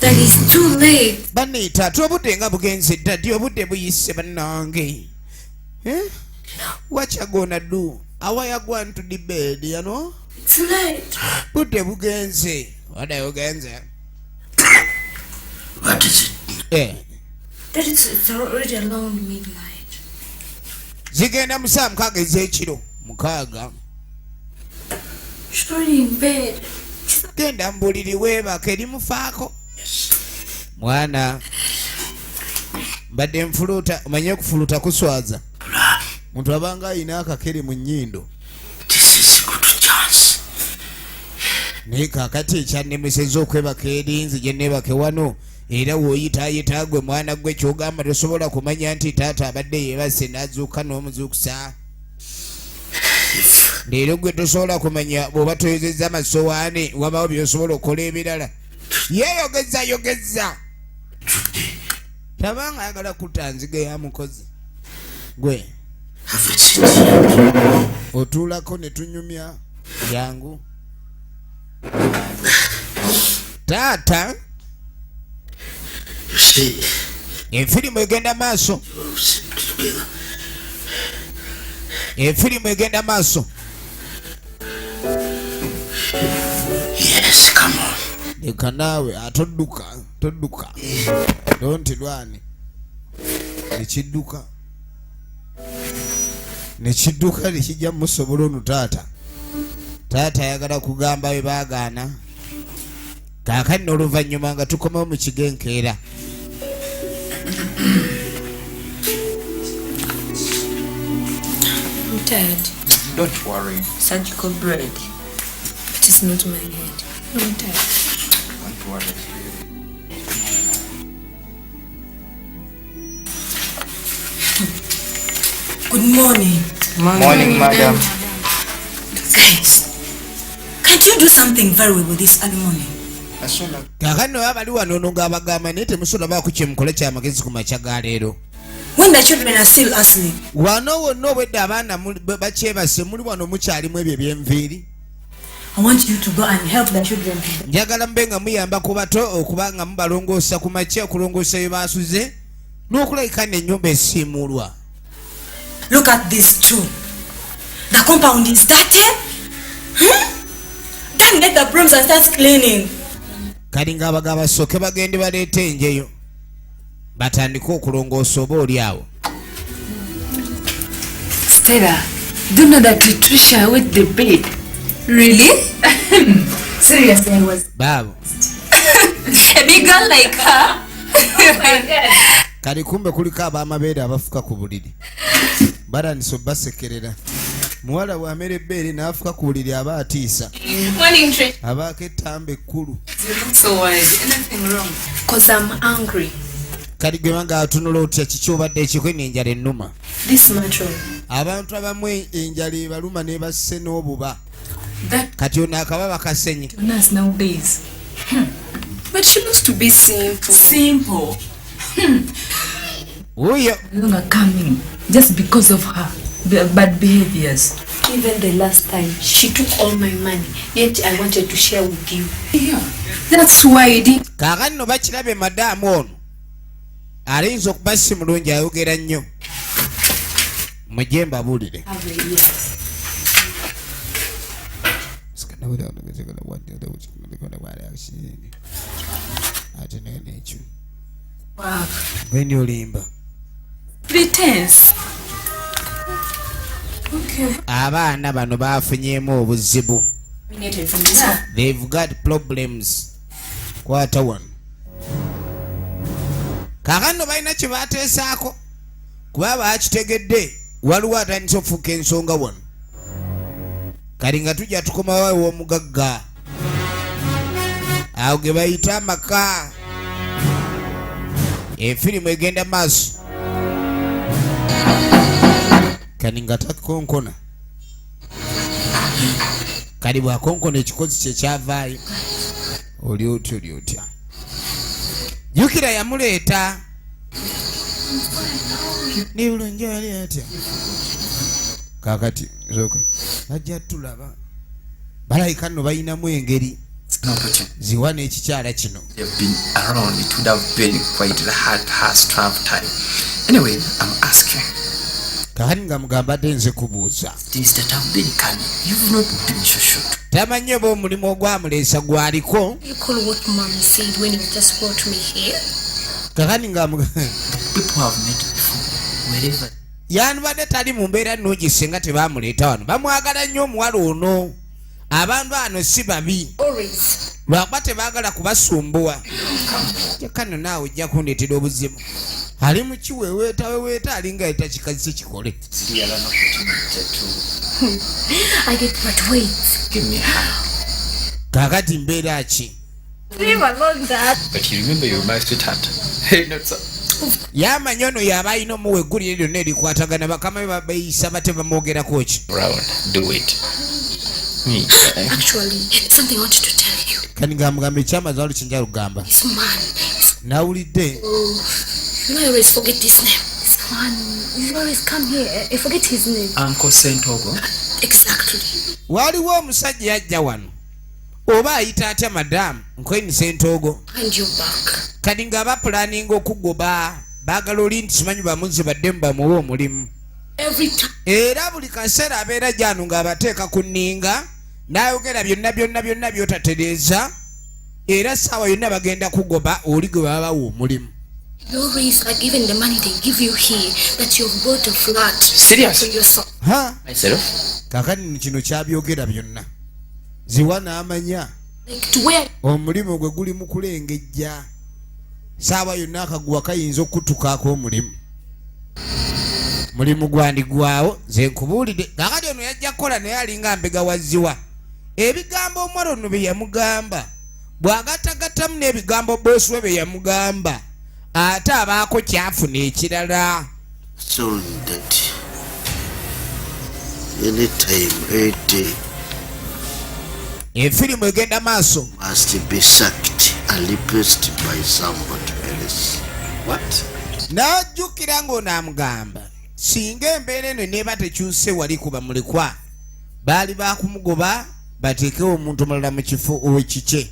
Daddy, it's too late. Banne taata obudde nga bugenze, daddy obudde buyise bannange. What you gonna do? How are you going to the bed, you know? It's late. Budde bugenze. Budde bugenze. What is it? Daddy, it's already around midnight. Zigenda mu ssaawa 6 ez'ekiro. 6. She's already in bed. Genda mu buliri weebake erimufaako. Mwana mbadde nfuluta, omanye okufuluta kuswaza. Muntu abanga alina akakere mu nnyindo. This is a good chance. Naye kaakati ekyannemesezza okwebaka eri nze gye neebake wano, era w'oyitaayita gwe mwana gwe ky'ogamba tosobola kumanya nti taata abadde yeebase n'azuuka n'omuzuukusa. Leero gwe tosobola kumanya bw'oba toyozezza amasowaani wabawo by'osobola okukola ebirala. Yeeyogeza yogeza. Tabanga ayagala kutta nziga ya mukozi. Gwe. Have a seat. Otuulako ne tunyumya jangu. Taata. You see. Efirimu egenda maaso. Efirimu egenda maaso. Yes, come on. Leka naawe atodduka, todduka. Don't run. Ekidduka. Nekidduka nekijja musobola ono taata. Taata ayagala kugamba bwe baagaana. Kaakati n'oluvannyuma nga tukomawo mu kigo enkeera. I'm tired. Don't worry. Surgical bread. But it's not my head. I'm tired. Don't worry. Good morning. Morning, madam. Guys, can't you do something very well with this early morning? As soon as Kaakati no baba bali wano ono ng'abagamba naye temusobola baako kye mukola kyamagezi ku makya ga leero. When the children are still asleep. Wano wonna obwedda abaana bakyebase muli wano mukyalimu ebyo ebyenviiri. I want you to go and help the children. Njagala mube nga muyamba ku bato okuba nga mubalongoosa ku makya okulongoosa bye baasuze n'okulabika n'ennyumba esiimuulwa. Look at this two. The compound is dirty. Then get the brooms and start cleaning. Kali ng'abagamba basooke bagende baleete enjeyo batandike okulongoosa oba oli awo. Stella, do you know that Trisha wet the bed? Really? Seriously, I was Baabo. A big girl like her? Oh my God. Kali kumbe kuliko ab'amabeere abafuka ku buliri. Batandise obbasekerera. Muwala bw'amera ebbeere n'afuka ku buliri aba atiisa. Morning, Trish. Abaako ettamba ekkulu. You look so worried. Anything wrong? Because I'm angry. Kali gwe nga atunula otya kiki obadde ekikwe n'enjala ennuma. This matron. Abantu abamu enjala ebaluma n'ebasse n'obuba. That Kati ono akaba bakasenye. nurse nowadays. But she looks to be simple. Simple. Wuuyo. No longer coming just because of her bad behaviors. Even the last time, she took all my money, yet I wanted to share with you. Yeah. That's why you didn't. Kaakati nno bakirabye madaamu ono ayinza okuba si mulungi ayogera nnyo. Mujje mbabuulire. Have the ears. Work. Gwendi olimba. Pretense. Okay. Abaana bano bafunyeemu obuzibu. Terminated from this one. They've got problems. Kwata wano. Kaakano balina kye bateesaako kuba baakitegedde waliwo atandise okufuuka ensonga wano. Kali nga tujja tukomawo ew'omugagga awo ge bayita amaka. Efirimu egenda maaso. Kali nga takonkona. Kali bw'akonkona ekikozi kye kyavaayo. Oli otya oli otya. Jjukira yamuleeta. Ni bulungi ali atya. Kaakati sooka bajja tulaba. Balabika nno balinamu engeri ziwa n'ekikyala kino. They've been around, it would have been quite a hard past 12 time. Anyway, I'm asking. Kaakati nga mugamba ate nze kubuuza. This that have been coming, you've not been so sure. Tamanyi oba omulimu ogwamuleesa gwaliko. Recall what mommy said when you just brought me here. Kaakati nga People have met before, wherever. Yandibadde tali mu mbeera nnungi singa tebamuleeta wano. Bamwagala nnyo omuwala ono. Abantu bano si babi. Always. Lwakuba tebaagala kubasumbuwa. Kyokka nno naawe ojja kundeetera obuzibu. Ali mu kiweeweeta weweeta alinga ayita kikazi kye kikole. Still an opportunity to I get but wait. give me a hand. Kaakati mbeera ki? Leave alone that. But you remember you're my sweetheart. Hey, not so. Yamanyi ono yaba alina omuwa eggulire lyonna erikwatagana bakama be babeeyisa bate bamwogerako ki. Round, do it. Me. Actually, something I wanted to tell you. Kati ng'amugamba ekyamazi waliwo kye njagala okugamba. This man is Nawulidde oh, you know I always forget his name. This man, you always come here. I forget his name. Uncle Sentogo. Exactly. Waliwo omusajja yajja wano oba ayita atya madamu Nkweni Sentoogo. Behind your back. Kati nga bapulaninga okugoba baagala oli nti simanyi bamuzi baddemu bamuwe omulimu. Every time. Era buli kaseera abeera gyano ng'abateeka ku nninga n'ayogera byonna byonna byonna by'otatereeza era essaawa yonna bagenda kugoba oli gwe baba bawa omulimu. Your raise, like even the money they give you here, that you've bought a flat Serious? for yourself. Ha. Myself? Kakati kino kyabyogera byonna ziwa n'amanya. Like to where Omulimu gwe guli mu kulengejja, saawa yonna akaguwa kayinza okutukaako. Omulimu mulimu gwandigwawo, nze nkubuulidde. Kakati ono yajja kukola naye alinga mbega waziwa. Ebigambo omuwala ono bye yamugamba bw'agattagattamu n'ebigambo boosi we bye yamugamba, ate abaako kyafuna ekirala. So that anytime, any day, Efirimu egenda maaso. must be sacked and replaced by somebody else. What? N'ajjukira ng'ono amugamba singa embeera eno neeba tekyuse wali kuba mulekwa, baali bakumugoba bateekewo omuntu omulala mu kifo owekikye.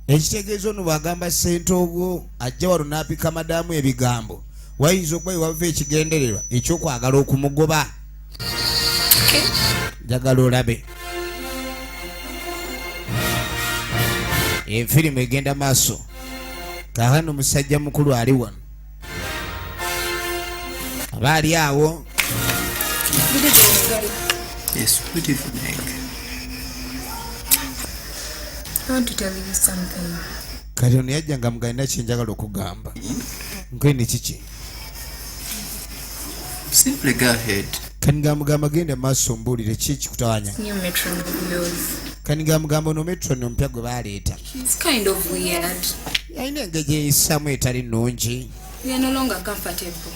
Ekitegeeza ono bw'agamba ssente ogwo ajja wano n'apika madaamu ebigambo, wayinza okuba wewava ekigendererwa ekyokwagala okumugoba. Njagala olabe efirimu egenda maaso. Kaakano musajja mukulu ali wano aba ali awo. Yes, good evening. I want to tell you something. Kati ono yajja nga mugalina kyenjagala okugamba nkweni kiki. Simply go ahead. Kati nga mugamba genda maaso mbuulire ki ekikutawanya. New matron of yours. Kati nga mugamba ono matron omupya gwe baleeta. She's kind of weird. Alina engeri gyeyisamu etali nnungi. We are no longer comfortable.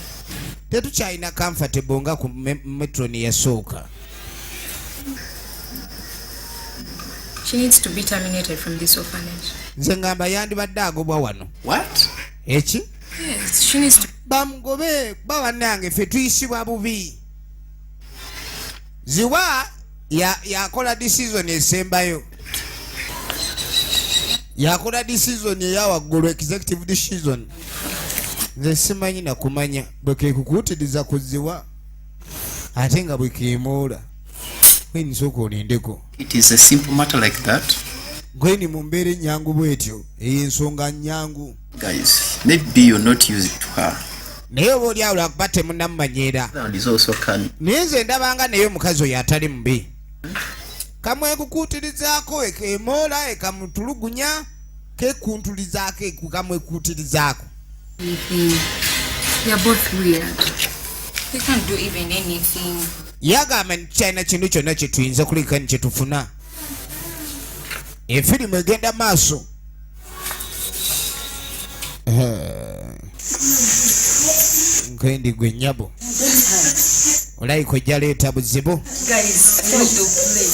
Tetukyalina comfortable nga ku matron yasooka. She needs to be terminated from this orphanage. Nze ngamba yandibadde agobwa wano. What? Eki? Yes, she needs to. Bamugobe kuba bannange ffe tuyisibwa bubi. Ziwa yakola decision esembayo, yakola decision eyawaggulu, executive decision. Nze simanyi nakumanya bwe kekukuutiriza ku ziwa ate nga bwe keemoola gweni sooka olindeko. It is a simple matter like that. Gweni mu mbeera ennyangu bwetyo, eyo ensonga nnyangu. Guys, maybe you're not used to her. Naye oba oli awo lwakuba temunnamumanyiira. And is also can. Naye nze ndabanga naye omukazi oyo atali mubi, kamwekukuutirizaako emoola ekamutulugunya kekuntulizaako kamwekuutirizaako. We are both weird. We can't do even anything. Yagamba nti kyalina kintu kyonna kyetuyinza kuleka ni kyetufuna. Efirimu egenda maaso. Nkendi gwe nnyabo olayika ojja leeta buzibu. Guys, I want to play.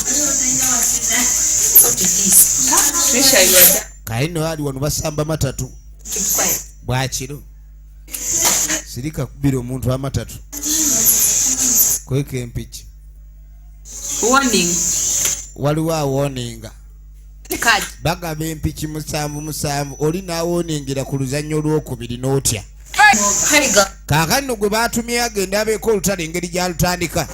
What is this? Trisha, you are done. Kale nno ali wano basamba matatu. Keep quiet. Bwakiro sirika kubira omuntu amatatu kweka empiki. Warning. Waliwo awooninga. Card. Bagaba empiki musanvu musanvu, oli n'awooningira ku luzannya olwokubiri n'otya. Hi, girl. Kaakano gwe baatumye agenda abeeko olutalo engeri gy'alutandika.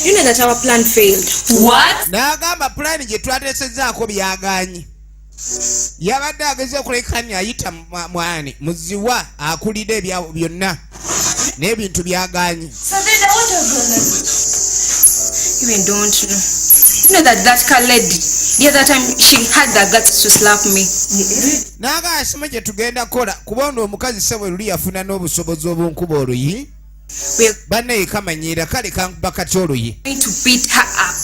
You know that our plan failed. What? N'agamba pulaani gye twateesezaako byagaanyi. Yabadde ageze okulekani ayita mwani muziwa akulira ebya byonna n'ebintu byagaanyi. So then what are gonna do? Even don't know. You know that that car lady, the other time she had the guts to slap me. N'agamba simu gye tugenda kukola kuba ono omukazi sebwe luli yafuna n'obusobozi obunkuba oluyi. We're Bannaye kamanyiira kale kankuba kati oluyi. going to beat her up.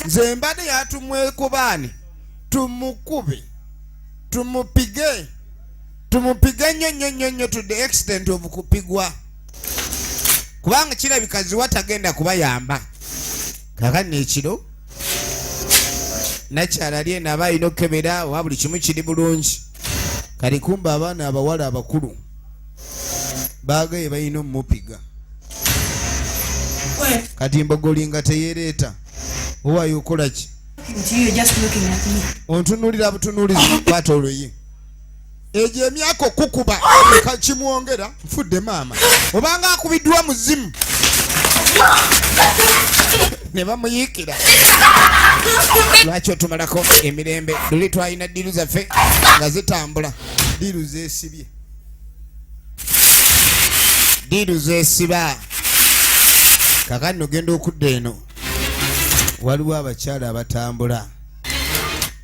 Nze mbadde yatumwekubaani tumukube tumupige tumupige nnyo nnyo nnyo nnyo to the extent of kupigwa, kubanga kirabika ziwa tagenda kubayamba. Kakano ekiro nakyala ali eno aba alina okukebera oba buli kimu kiri bulungi. Kali kumba abaana abawala abakulu baagaye balina omumupiga. Kati mbogolinga teyereeta owaayo okola ki? You're just looking at me. Ontunuulira butunuulizi, kwata oluyi egyo emyaka okukuba kimwongera nfudde maama obanga akubiddwa muzimu ne bamuyiikira. Lwaki otumalako emirembe? Luli twalina ddiru zaffe nga zitambula. Diru zeesibye, diru zeesiba. Kakati ogenda okudda eno, waliwo abakyala abatambula.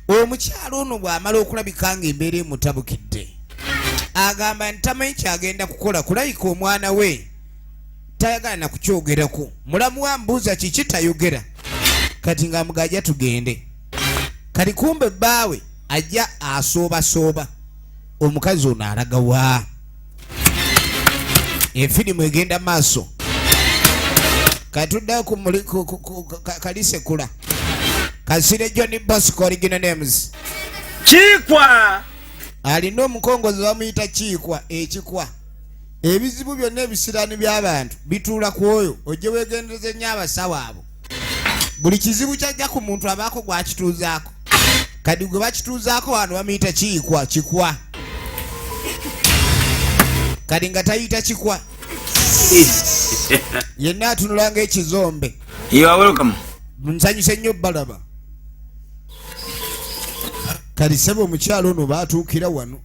Omukyala ono bw'amala okulabika nga embeera emutabukidde, agamba nti tamanyi kyagenda kukola kulabika omwana we tayagala na kukyogerako. Mulamu we amubuuza kiki, tayogera. Kati ng'amugajja tugende. Kati kumbe bbaawe ajja asoobasooba omukazi ono alaga wa. Efirimu egenda maaso. Katuddayo ku kalisekula Kasire John Bosco, original names. Kiikwa. Alina omukongozi bamuyita Kiikwa. Ekikwa ebizibu byonna ebisiraani by'abantu bituula ku oyo. Ojje weegendereze nnyo abasawo abo. Buli kizibu kyajja ku muntu abaako gwakituuzaako. Kati gwe bakituuzaako wano bamuyita Kiikwa. Kikwa kati nga tayita Kikwa, yenna atunula ng'ekizombe. You are welcome. Nsanyuse nnyo balaba. Kati sebo omukyalo ono baatuukira wano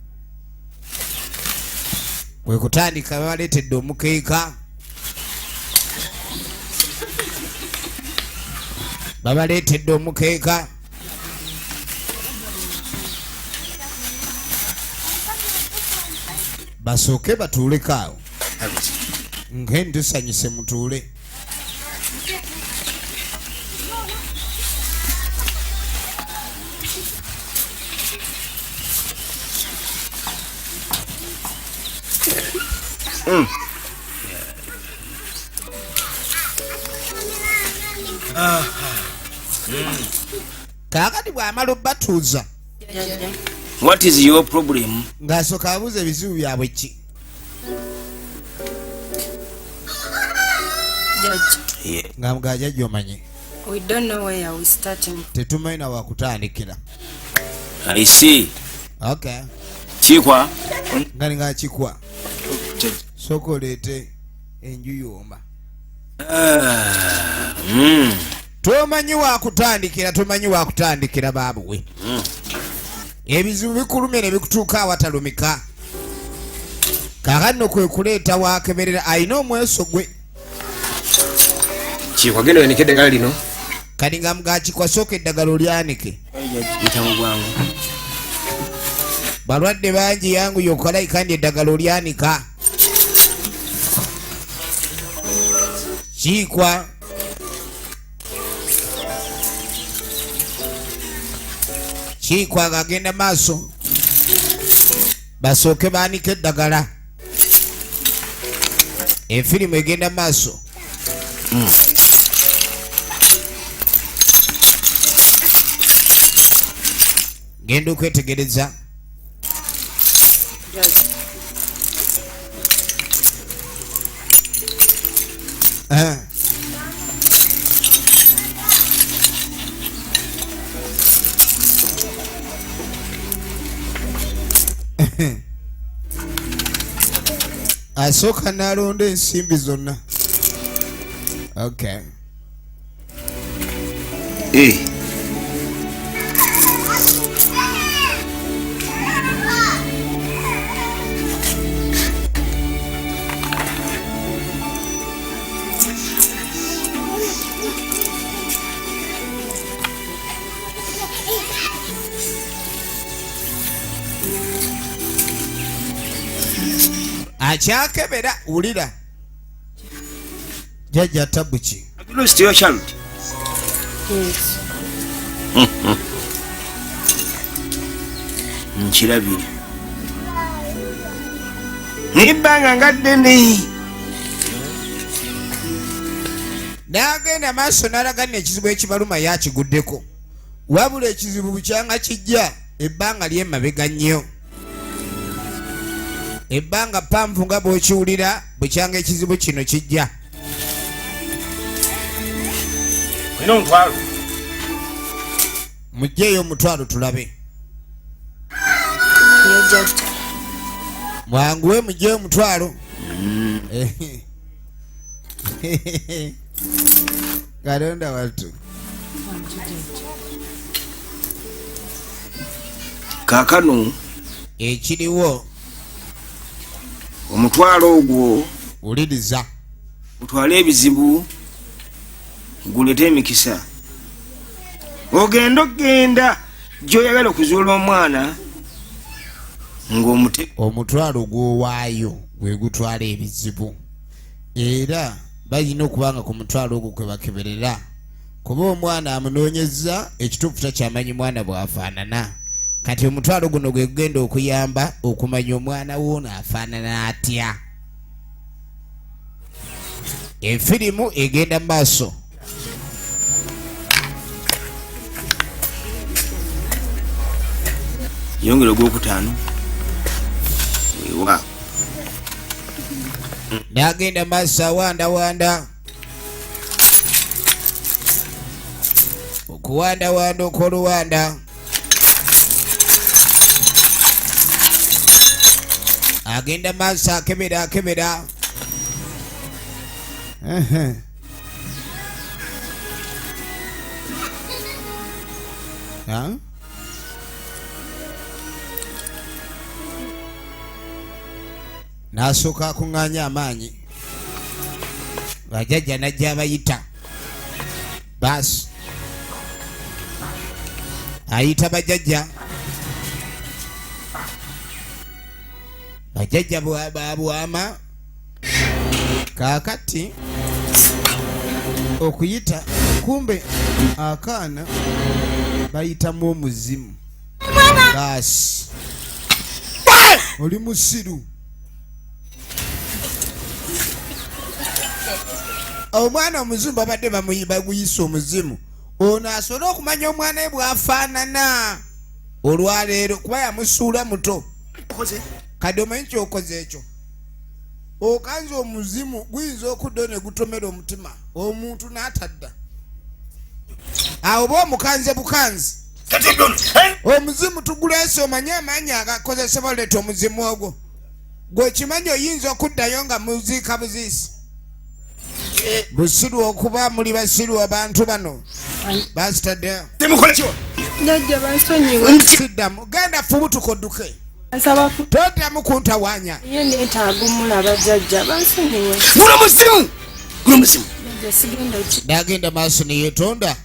kwe kutandika babaleetedde omukeeka, babaleetedde omukeeka. Basooke batuuleko awo. Nke ntusanyuse, mutuule. Kaakati bw'amala obbatuuza, What is your problem? Ng'asooka abuuza ebizibu byabwe ki. Judge, Nga mugajja omanye, we don't know where we're starting. Tetumanyi na wakutandikira. I see. Okay. Chikwa. Nga ninga Kikwa, sooka oleete enju yomba. Tomanyi wakutandikira, tomanyi wakutandikira baabuwe. Ebizibu bikulumye ne bikutuuka awatalumika. Kaakati kwe kuleeta wakeberera alina omweso gwe. Chikwa, genda oyanike eddagala lino. Kati nga mugakikwa, sooka eddagala olyanike. Yita mu bwangu. Balwadde bangi, yangu yokolayi kandi eddagala olyanika. Kiikwa Kiikwa ng'agenda maaso, basooke baanika eddagala. Efirimu egenda maaso. Genda okwetegereza. Judge, Ah. Asooka n'alonda ensimbi zonna. Okay. Eh. Akyakebera, wulira jjajja tabuki. Have you lost your child? Yes. Nkirabye. Naye ebbanga nga ddene. N'agenda maaso n'alaga nno ekizibu ekibaluma yakiguddeko, wabula ekizibu bukyanga kijja ebbanga lyemabega nnyo, ebbanga ppanvu nga bw'okiwulira bukyanga ekizibu kino kijja. Olina omutwalo? Mugjeeyo omutwalo tulabe. Ye jjajja. Mwanguwe, mugjeeyo omutwalo. Katonda wattu. Kaakano. Ekiriwo Omutwalo ogwo wuliriza. Gutwale ebizibu gulete emikisa. Ogenda okugenda gy'oyagala okuzuula omwana ng'omute. Omutwalo gw'owaayo gwe gutwala ebizibu, era balina okuba nga ku mutwalo ogwo kwe bakeberera kuba omwana amunoonyezza ekituufu takyamanyi mwana bw'afaanana. Kati omutwalo guno gwe gugenda okuyamba okumanya omwana w'ono afaanana atya. Efirimu egenda mu maaso. Yongera ogwokutaano wewa. N'agenda maaso awandawanda okuwandawanda okw'oluwanda agenda maaso akebera akebera. Ehe. Ha? N'asooka akuŋŋaanya amaanyi, bajjajja n'ajja abayita. Baasi ayita bajjajja, bajjajja babwama. Kaakati okuyita kumbe akaana bayitamu omuzimu. Baasi oli musiru. Omwana omuzimu babadde baguyisa omuzimu ono asobole okumanya omwana we bw'afaanana olwaleero, kuba yamusuula muto. Kati omanyi kyokoze ekyo, okanze omuzimu guyinza okudda ne gutomera omutima omuntu n'atadda awo, oba omukanze bukanzi. Omuzimu tuguleese, omanye amaanyi agakozesebwa oleeta omuzimu ogwo. Gwe kimanyi oyinza okuddayo nga muziika buziisi. Busiru okuba muli basiru abantu bano basitadde. Jjajja, bansonyiwe. Siddamu, genda fubutuka odduke. Nsaba. Toddamu kuntawaanya. Ye neetaaga omulaba, jjajja, bansonyiwe. Guno muzimu, guno muzimu. Jjajja, sigenda ki. N'agenda maaso neyetonda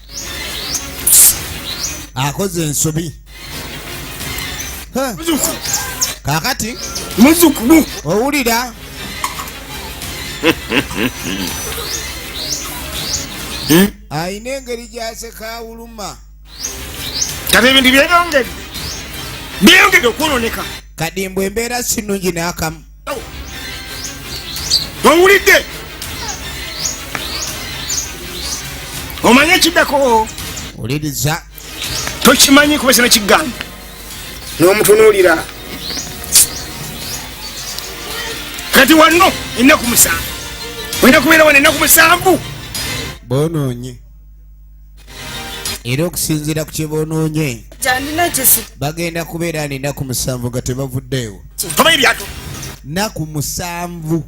akoze ensobi. Ha. Kaakati Muzukulu. Owulira ayina engeri gyaseka awuluma. Kati ebintu byeyongedde, byeyongedde okwononeka. Kadimbwe embeera si nnungi n'akamu. Owulidde? Omanye ekiddako? Wuliriza. Tokimanyi kuba sina kigamba n'omutunuulira. Kati wano ennaku 7 olina kubeera wano ennaku 7. Bonoonye, era okusinziira ku kyebonoonye Jandina kyesi. bagenda kubeera ni ennaku 7 nga tebavuddeewo. Tomanyi byato. Nnaku 7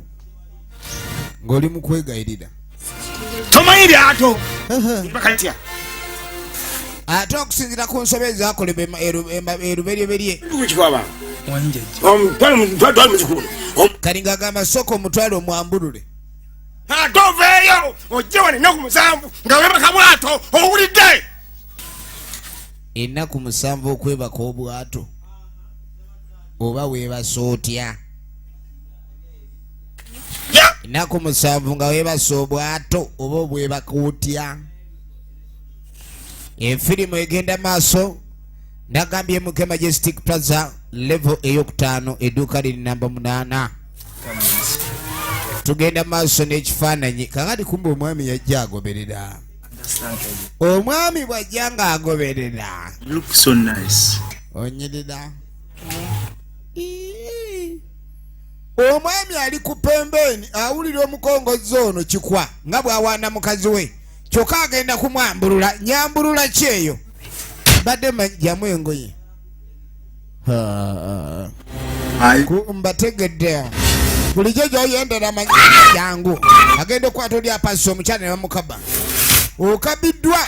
ng'oli mu kwegayirira. Tomanyi byato bakatya. Ate okusinziira ku nsobi ezakolebwa eruberyeberye. Kikwaba twala muzukulu. Kali ng'agamba sooka omutwale omwambulule. Ate oveeyo ojje wano ennaku 7 nga webaka bwato, owulidde? Ennaku 7 okwebaka obwato, oba weebasa otya ennaku 7 nga weebasa obwato, oba obwebaka otya? Efirimu egenda maaso. Nagambye MK Majestic Plaza, level eyokutaano, edduuka liri namba 8. Tugenda maaso n'ekifaananyi. Kakati kumbe omwami yajja agoberera. Omwami bw'ajja ng'agoberera. You look so nice. Onyirira. Ii. Omwami ali ku pembeeni awulira omukongozzi ono kikwa nga bw'awaana mukazi we, kyokka agenda kumwambulula. Nyambulula ki eyo? Mbadde majjamu engoye. Ha. Mbategedde bulijjo gyoyendera manyi jangu. Agenda okukwata oli apasi omukyala ne bamukaba. Okabiddwa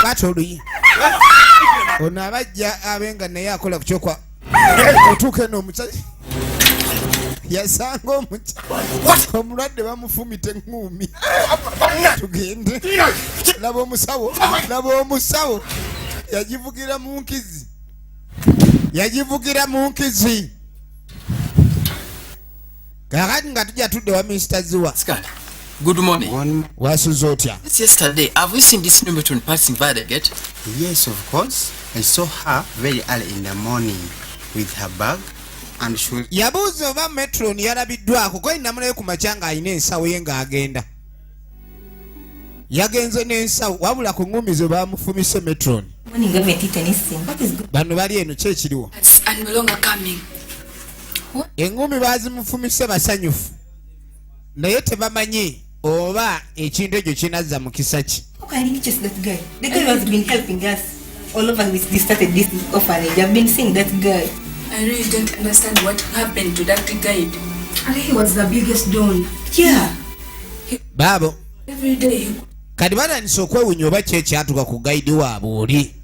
kwata oluyi. Ono abajja abe nga naye akola ku kyokwa. Otuuka eno omukya yasanga omukya omulwadde bamufumita eŋŋuumi. Tugende. Laba omusawo, laba omusawo yagivugira mu nkizi, yagivugira mu nkizi. Kakati nga tujja tudde wa Mr. Ziwa. Good morning. Wasuze otya? Since yesterday, have you seen this new matron passing by the gate? Yes, of course. I saw her very early in the morning with her bag and she Yabuuza oba matron yalabiddwako ko namulayo ku makya ng'alina ensawo ye ng'agenda. Yagenze n'ensawo wabula ku ŋŋumi ze baamufumise matron. Morning, haven't eaten anything. What is good? Bano bali eno ki ekiriwo? And no longer coming. Eŋŋumi baazimufumise basanyufu naye tebamanyi oba ekintu ekyo kinazza mukisa ki. How can you chase that guy? The guy who has been helping us all over with this started this orphanage. I've been seeing that guy. I really don't understand what happened to that guide. I think he was the biggest don. Yeah. Baabo Every day he kati batandise okwewunya oba ki ekyatuka ku guide waabwe oli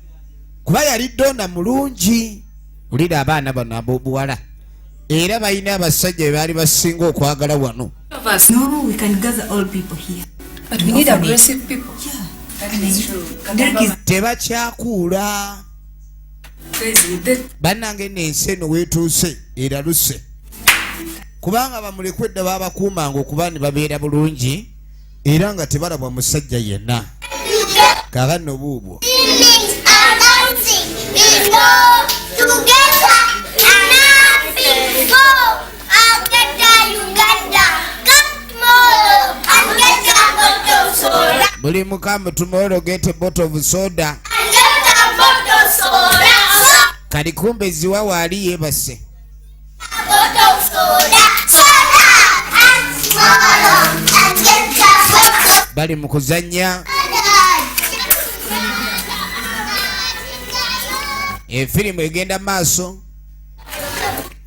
kuba yali donor mulungi. Wulira abaana bano ab'obuwala era balina abasajja be baali basinga okwagala wano. of us. No, we can gather all people here. But we need Orphanage. aggressive people. Yeah. That is true. Derek is Tebakyakuula. Guys, with that Bannange nno ensi eno weetuuse eraluse kubanga bamulekwa edda babakuumanga okuba ne babeera bulungi era nga tebalabwa musajja yenna. Kaakano buubwo. Siblings are dancing. We go together and happy. Go and get a Uganda. Come tomorrow and get a bottle of soda. Buli mukamu tomorrow get a bottle of soda. And get a bottle of soda. Kati kumbe ziwa waali yeebase. A bottle of soda. Soda. And tomorrow and get a bottle Bali mu kuzannya efirimu egenda maaso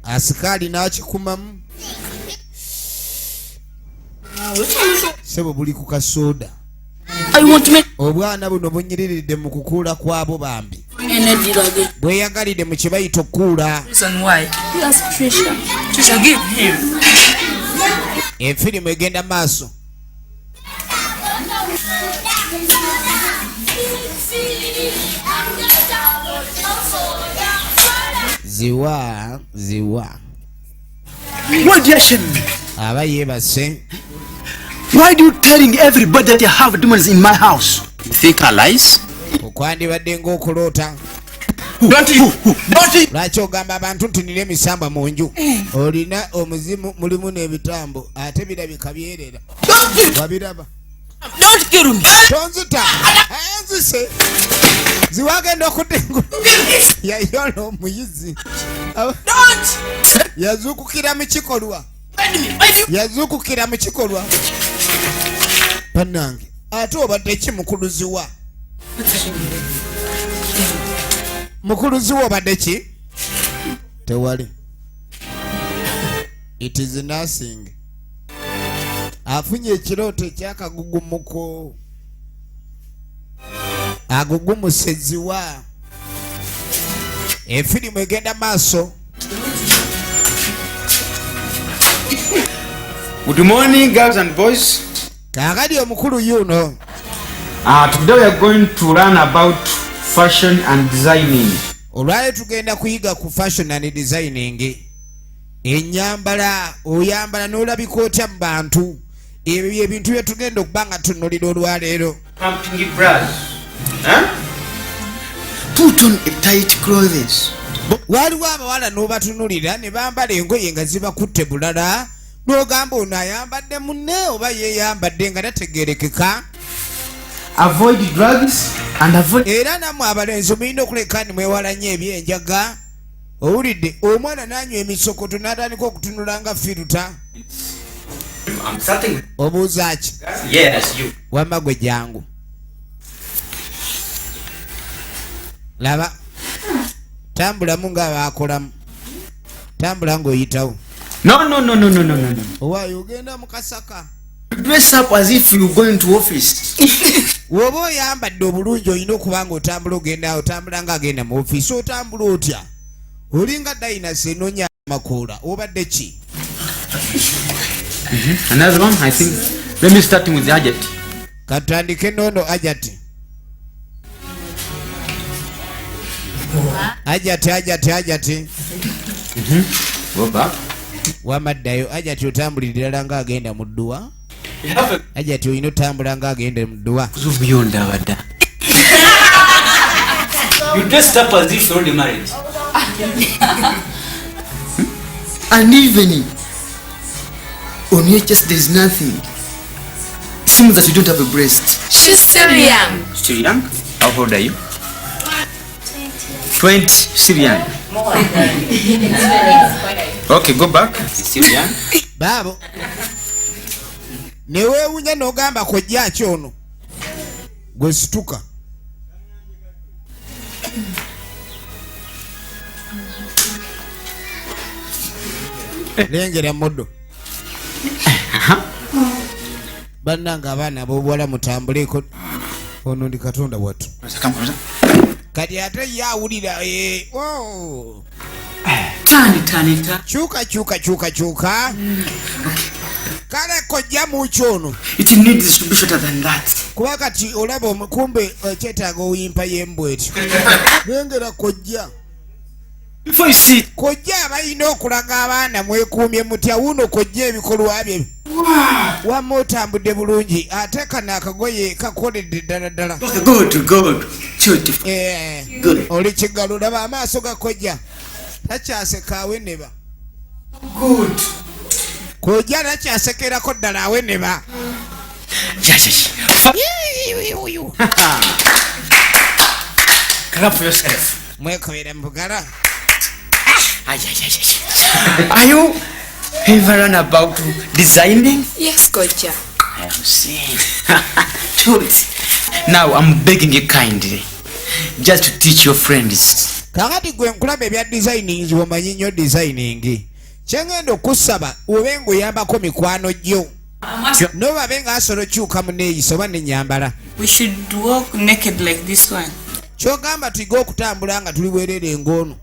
asikaali n'akikumamu sebo buli ku kasooda. Obwana buno bunyiriridde mu kukuula kwabo bambi energy again. Bweyagalidde mu kye bayita okukuula. Reason why? You ask Trisha. Trisha, give him. Efirimu egenda maaso. Ziwa ziwa. Why do you shame me? Aba yeebase. Why do you telling everybody that you have demons in my house? You think I lies? Okwandibadde ng'okuloota. Don't you? Don't you? Lwaki ogamba abantu nti nina emisambwa mu nju? Olina omuzimu mulimu n'ebitambo ate birabika byerera wabiraba. Don't kill me. Tonzita nzise ziwagenda okudda engulu yayola omuyizi yazuukukira mu kikolwa yazuukukira mu kikolwa. Bannange ate obadde ki mukuluziwa mukuluziwa obadde ki? Tewali, it is nothing. Afunye ekirooto ekyakagugumuko agugumuseziwa. Efirimu egenda maaso. Good morning, girls and boys. Kaakati omukulu yuno. Today we are going to learn about fashion and designing. Olwaleero tugenda kuyiga ku fashion and designing, enyambala oyambala n'olabika otya mu bantu. Ebyo byebintu bye tugenda okuba nga tunulira olwaleero. Pumping bras. Huh? Put on a tight clothes. Waliwo abawala n'obatunulira ne bambala engoye nga zibakutte bulala n'ogamba ono ayambadde munne oba yeeyambadde nga tategerekeka. Avoid drugs and avoid Era nammwe abalenzi mulina okuleka ni mwewala nnyo ebyenjaga. Owulidde omwana n'anywa emisokoto n'atandika okutunula nga firuta. I'm starting. Obuuza ki? Yes, you. Wamma gwe jangu laba tambulamu nga baakolamu tambula ng'oyitawo. No, no, no, no, no, no, no, no. Owaayo ogenda mu kasaka. Dress up as if you're going to office. Woba oyambadde obulungi olina okuba nga otambula ogenda otambula ng'agenda mu ofiisi. Otambula otya? Olinga dayinasi enonya amakoola obadde ki? Another one, I think. Let me start with Hajat. Katandike nono Hajat. Hajat, Hajat, Hajat. Go back. Wamaddayo Hajat otambulira ddala ng'agenda mu dduwa. Hajat olina otambula ng'agenda mu dduwa. Beyond You dressed up as if you're already married. And even on your chest there is nothing. Seems that you don't have a breast. She's still young. Still young? How old are you? 20. Still young. Okay, go back. Still young. Baabo. Ne weewunya n'ogamba kojja ki ono? Gwe situka. Lengera moddo. Bannange abaana ab'obuwala mutambuleko. Ono ndi Katonda wattu. Kati ate ye awulira oh. Tani, tani, tani. Kyuka kyuka kyuka kyuka. Kale kojja muki ono. It needs to be shorter than that. Kuba kati olaba kumbe kyetaaga owimpa y'embwa etyo. Lengera kojja. Before you see it. Kojja abalina okulaga abaana mwekuumye mutya wuno kojja ebikolwa bye. Wamma otambudde bulungi ate kano akagoye kakoledde ddala ddala. Good, good. Beautiful. Good. Oli kigalo laba amaaso ga kojja. Takyaseka aweneba. Good. Kojja takyasekerako ddala aweneba. Yeah. Clap for yourself. Mwekobera mu bugala. Ay, ay, ay, ay. Are you ever run about designing? Yes, Kojja. I am seeing. Truth. Now I'm begging you kindly, just to teach your friends. Kakati gwe nkulaba ebya designing omanyi nnyo designing. Kyengenda okusaba obe ng'oyambako mikwano gyo. N'obabe ng'asobola okyuka mu neeyisa oba n'ennyambala. We should walk naked like this one. Kyogamba tuyige okutambula nga tuli bwerere ng'ono.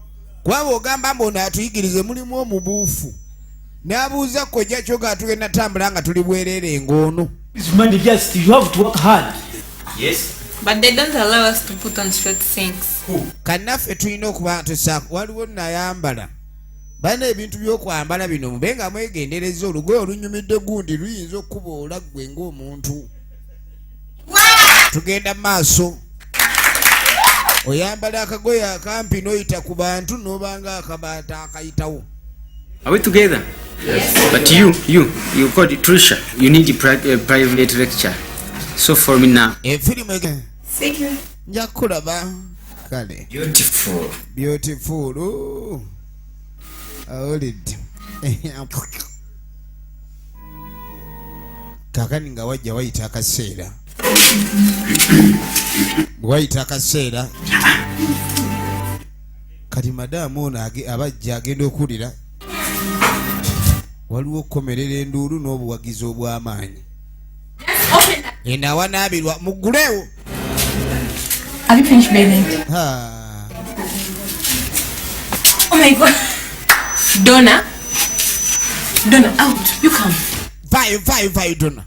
Kuba bw'ogamba mbu ono atuyigirize mulimu omubuufu. N'abuuza kojja kyogamba tugenda tambula nga tuli bwerere ng'ono. This money just you have to work hard. Yes. But they don't allow us to put on short things. Kannaffe tulina okuba nga tusaako waliwo nayambala balina ebintu by'okwambala bino mube nga mwegendereza olugoye olunyumidde gundi luyinza okukuboola ggwe ng'omuntu. Tugenda mu maaso oyambala akagoye akampi n'oyita ku bantu n'obanga akabaata akayitawo. Are we together? Yes. But you called it Trisha. You need a private lecture. So for me now. Efirimu See you. Nja kukulaba kale. Beautiful. Beautiful. Awulidde. Kakani nga wajja wayita akaseera. Wayita akaseera. Kati madaamu ono abajja agenda okuwulira waliwo okukomerera enduulu n'obuwagizi obw'amaanyi. Eno awanaabirwa muggulewo. Have you finished bathing? Ha. Oh my God. Donna. Donna, out. You come. Vaayo vaayo vaayo Donna.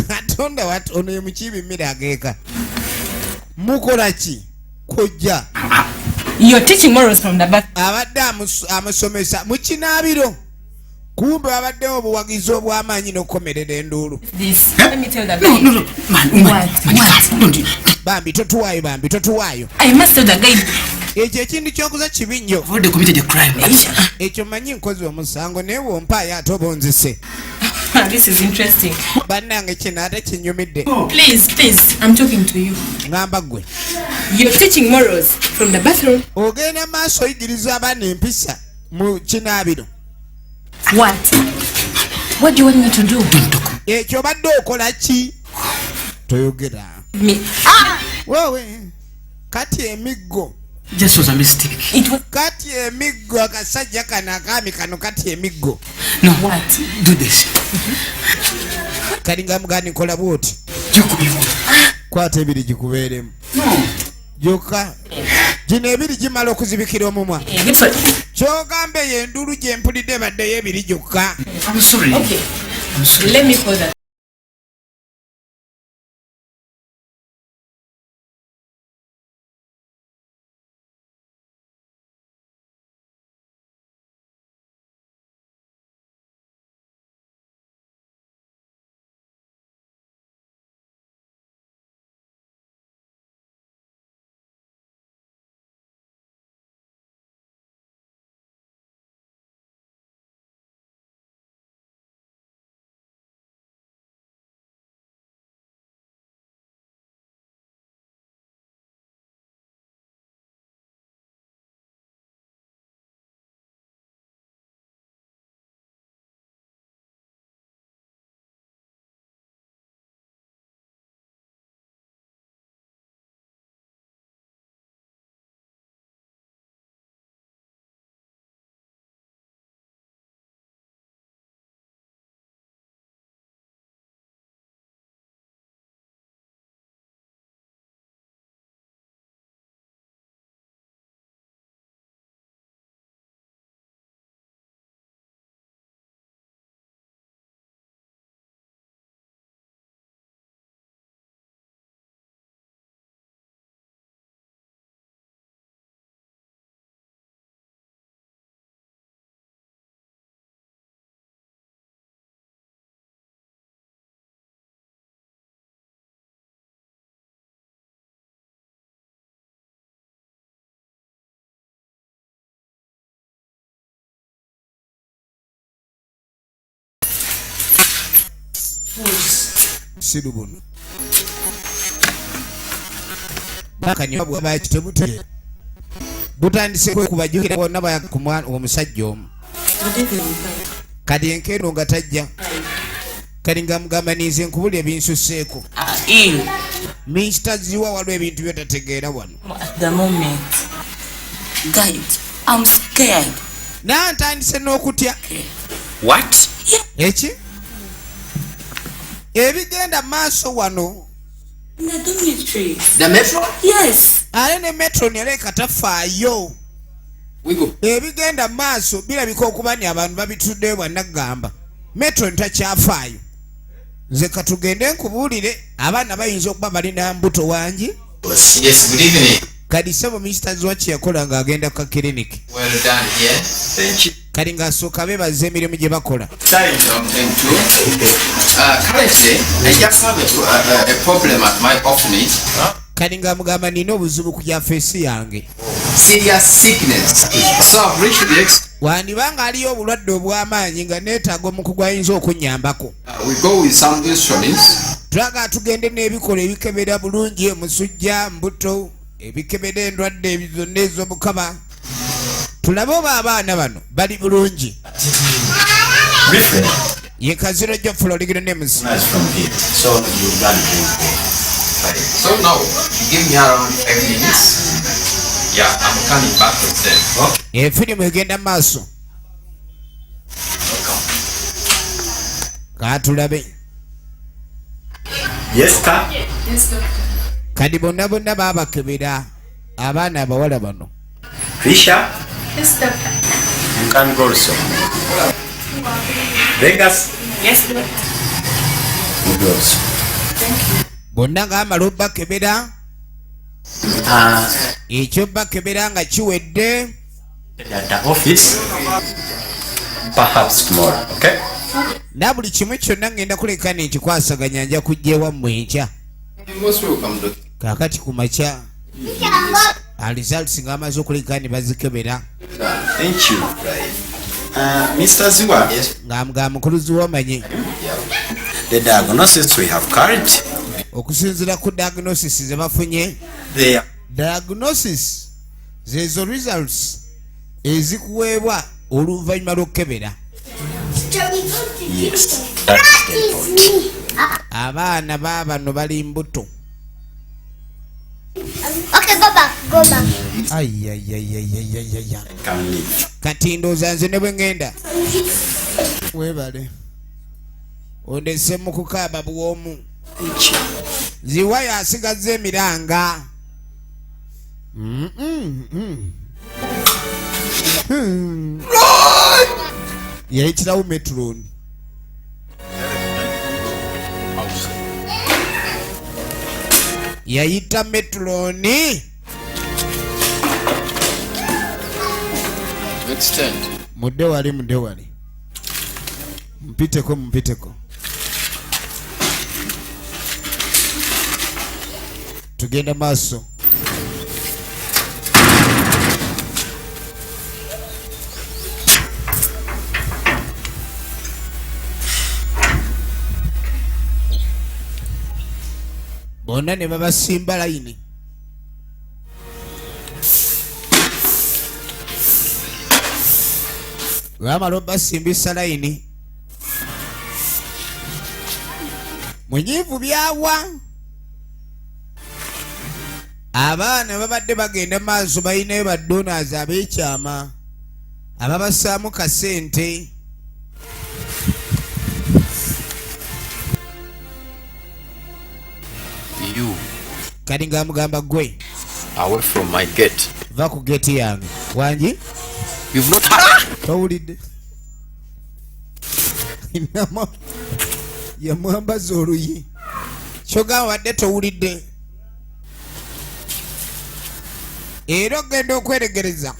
Katonda wat ono ye mukiibi mmere ageeka. Mukola ki? Kojja. You're teaching morals from the back. Abadde amusomesa mu kinaabiro. Kumbe babaddewo obuwagizi obw'amaanyi n'okukomerera enduulu. This. Let me tell the No, guy. no, no. Man, woman, What? man, What? don't you. Bambi totuwaayo bambi totuwaayo. I must tell the guy. Ekyo ekintu ky'okuza kibi nnyo. I've already committed a crime. But Ekyo mmanyi nkozi omusango naye bw'ompaayo ate oba onzise. This is interesting. Bannange kino ate kinyumidde. Please, please, I'm talking to you. Ŋŋamba ggwe. You're teaching morals from the bathroom. Ogenda maaso oyigiriza abaana empisa mu kinaabiro. What? What do you want me to do? Ekyo obadde okola ki? Toyogera. Me. Ah! Wewe kati emiggo. Just was a mistake. It was Kati emiggo akasajja kano akaami kano kati emiggo. No. What? Do this. Kalinga mugani nkola bw'oti. You go, you go. Kwata ebiri gikubeeremu. No. Gyokka. Gino ebiri gimala okuzibikira omumwa. Kyogamba eyo endulu gye mpulidde ebaddeyo ebiri gyokka. I'm sorry. Okay. I'm sorry. Let me call that. Siru buno bakanywa butandise kwekubajukira bonna bayakumwana omusajja omu kati enkeeno nga tajja kati nga mugamba ninze nkubula ebinsuseeko Mr. Ziwa waliwo ebintu byotategeera wano. At the moment, guide, I'm scared. Naye ntandise n'okutya. What? Eki? Ebigenda maaso wano. The dormitory. The metro? Yes. Ate ne metro yaleka tafaayo. Ebigenda maaso birabika okuba ni abantu babituddeyo bwanaggamba. Metro ntakyafaayo. Nze katugende nkubuulire abaana bayinza okuba balina mbuto wangi. Yes, good evening. Kati ssebo Mr. Zwachi yakola ng'agenda ku kiriniki. Well done here. Thank you. Kati ng'asooka beebaza emirimu gye bakola. Currently, I just have a problem at my orphanage. Kati ng'amugamba nina obuzibu ku yafeesi yange. Serious sickness. So I've reached the ex Wandiba ng'aliyo obulwadde obw'amaanyi nga neetaaga omukugu ayinza okunnyambako. We go with some instruments. Twagala tugende n'ebikola ebikebera bulungi omusujja, mbuto, ebikebera endwadde zonna ez'omukaba. Tulabe oba abaana bano bali bulungi. Ye Kaziro Jofula Original Names. From here. So you run drink. So now, give me around 5 minutes. Yeah, I'm coming back with them. Okay. Efirimu egenda maaso. Katulabe. Yes, sir. Yes, doctor. Kati bonna bonna baabakebera abaana abawala bano. Trisha? Yes, doctor. You can go also. Vegas? Yes, doctor. You go also. Thank you. Bonna nga bamala obbakebera. Ekyo bakebera nga kiwedde. At the office, perhaps tomorrow, okay? Na buli kimu kyonna ngenda kuleka nenkikwasaganya nja kujja ewammwe enkya. Most welcome, doctor. Kaakati ku makya results ng'amaze okuleka ne bazikebera. Thank you. Mr. Ziwa. Yes. Nga mukulu Ziwa omanyi. The diagnosis we have carried. Okusinziira ku diagnosis ze bafunye. They Diagnosis zezo results ezikuweebwa oluvannyuma lw'okukebera. Yes, that is the report. Abaana baabano bali mbuto. Okay, go back, go back. Ai, ai, ai, ai, ai, ai, ai, ai. Can leave. Kati ndowooza nze ne bwe ŋŋenda. Weebale. Ondese mu kukaaba bw'omu. Ziwa yasigazza emiranga. Yayitirawo metron. Yayita metroni. Extend. Mudde wali, mudde wali, mpiteko, mumpiteko, tugenda maaso. Bonna ne babasimba layini. Bamala obasimbisa layini, munyiivu byawa. Abaana babadde bagenda maaso, balinayo ba donors ab'ekyama ababasaamu kasente. You. Kati nga mugamba gwe. Away from my gate. Va ku gate yange. Wangi? You've not heard. Towulidde. Yamwambaza oluyi. Kyogamba wadde towulidde. Era ogenda okweregereza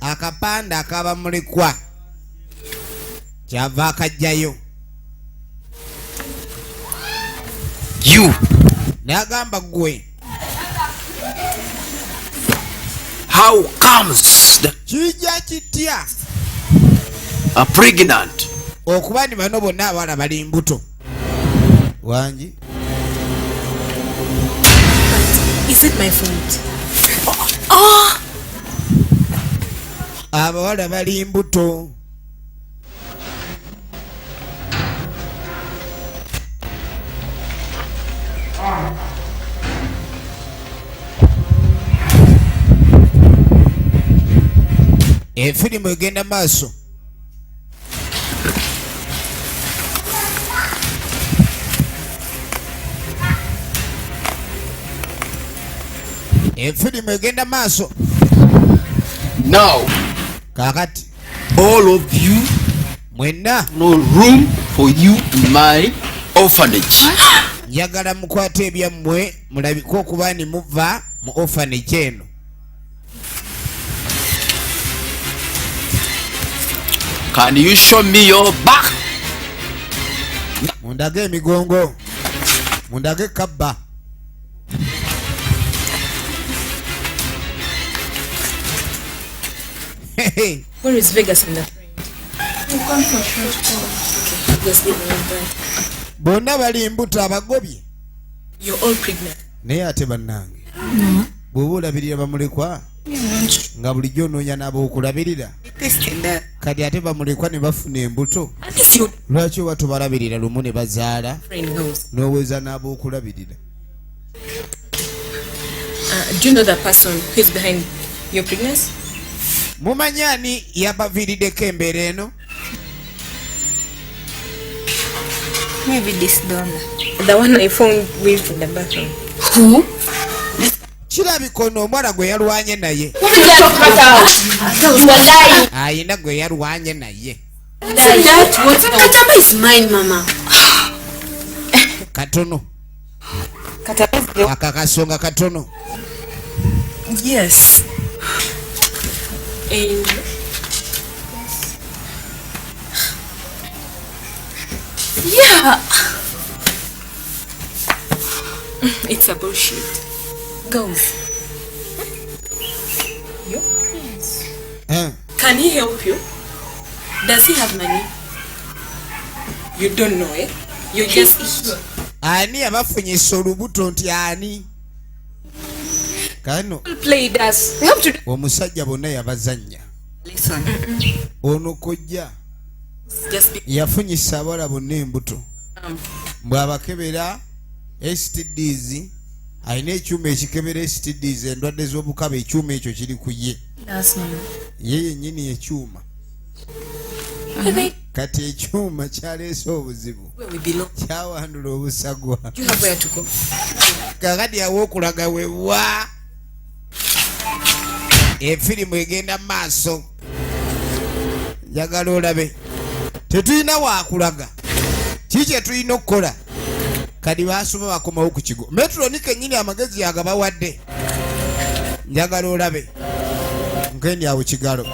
akapande akabamulekwa kyava akajjayo. You. N'agamba gwe. How comes the kijja kitya are pregnant? Okuba ni bano bonna abaana bali mbuto. Wangi? Is it my fault? Oh! Abawala bali mbuto. Efirimu egenda maaso. Efirimu egenda maaso. Now, kakati all of you mwenna no room for you in my orphanage. Njagala mukwate ebyammwe mulabike okuba ni muva mu orphanage eno. Can you show me your back? Mundage emigongo. Mundage kabba. Where is Vegas in the friend? We've gone for a short call. Okay, just leave me with Bonna bali mbuto abagobye. You're all pregnant. Naye ate bannange. Bw'oba olabirira bamulekwa nga bulijjo onoonya n'ab'okulabirira. Kati ate bamulekwa ne bafuna embuto. Lwaki oba tobalabirira lumu ne bazaala n'oweza n'ab'okulabirira? Do you know the person who is behind your pregnancy? Mumanyi ani yabaviiriddeko embeera eno? Maybe this donor. The one I found with in the bathroom. Who? Kirabika ono omuwala gwe yalwanye naye. Ayina gwe yalwanye naye. Katamba is mine, mama. Katono. Akakasonga katono. Yes. And yeah. It's a bullshit. Girls. You? Yes. Can he help you? Does he have money? You don't know, eh? You just Ani abafunyisa olubuto nti ani? Kano. Played us. We have to Omusajja bonna yabazannya. Listen. Ono kojja. Just be Yafunyisa abawala bonna embuto. Bw'abakebera STDs, alina ekyuma ekikebera STDs, endwadde z'obukaba, ekyuma ekyo kiri ku ye. Ye yennyini ekyuma. Kati ekyuma kyaleese obuzibu. Kyawandula obusagwa. You have where to go. Kakati awo okulaga wewa. Efirimu egenda mu maaso. Njagala olabe tetulina wakulaga kiki kyetulina okukola. Kati basoma bakomawo ku kigo. Metroni kennyini amagezi yagabawadde. Njagala olabe nkendi awo kigalo.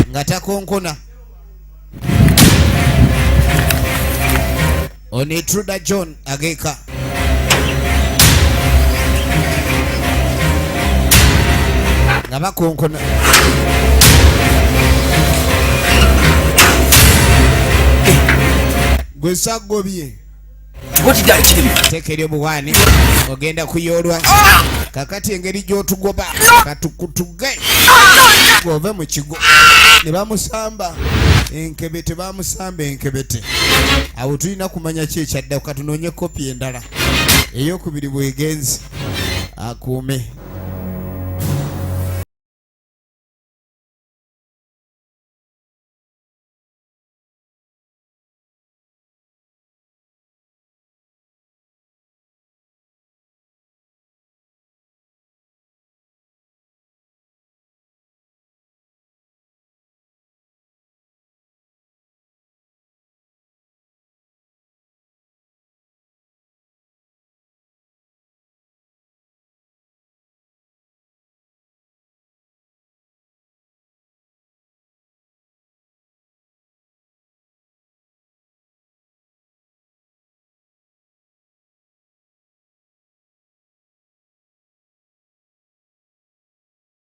Nga takonkona. Ono Truda John ageka nga bakonkona. Gwe sagobye. Teeka eri obuwaani ogenda kuyoolwa. Kakati engeri gy'otugoba katukutuge gove mu kigo. Ne bamusamba enkebete, bamusamba enkebete. Awo tulina kumanya ki ekyadda, katunoonye kopi endala eyokubiri bwegenzi akuume.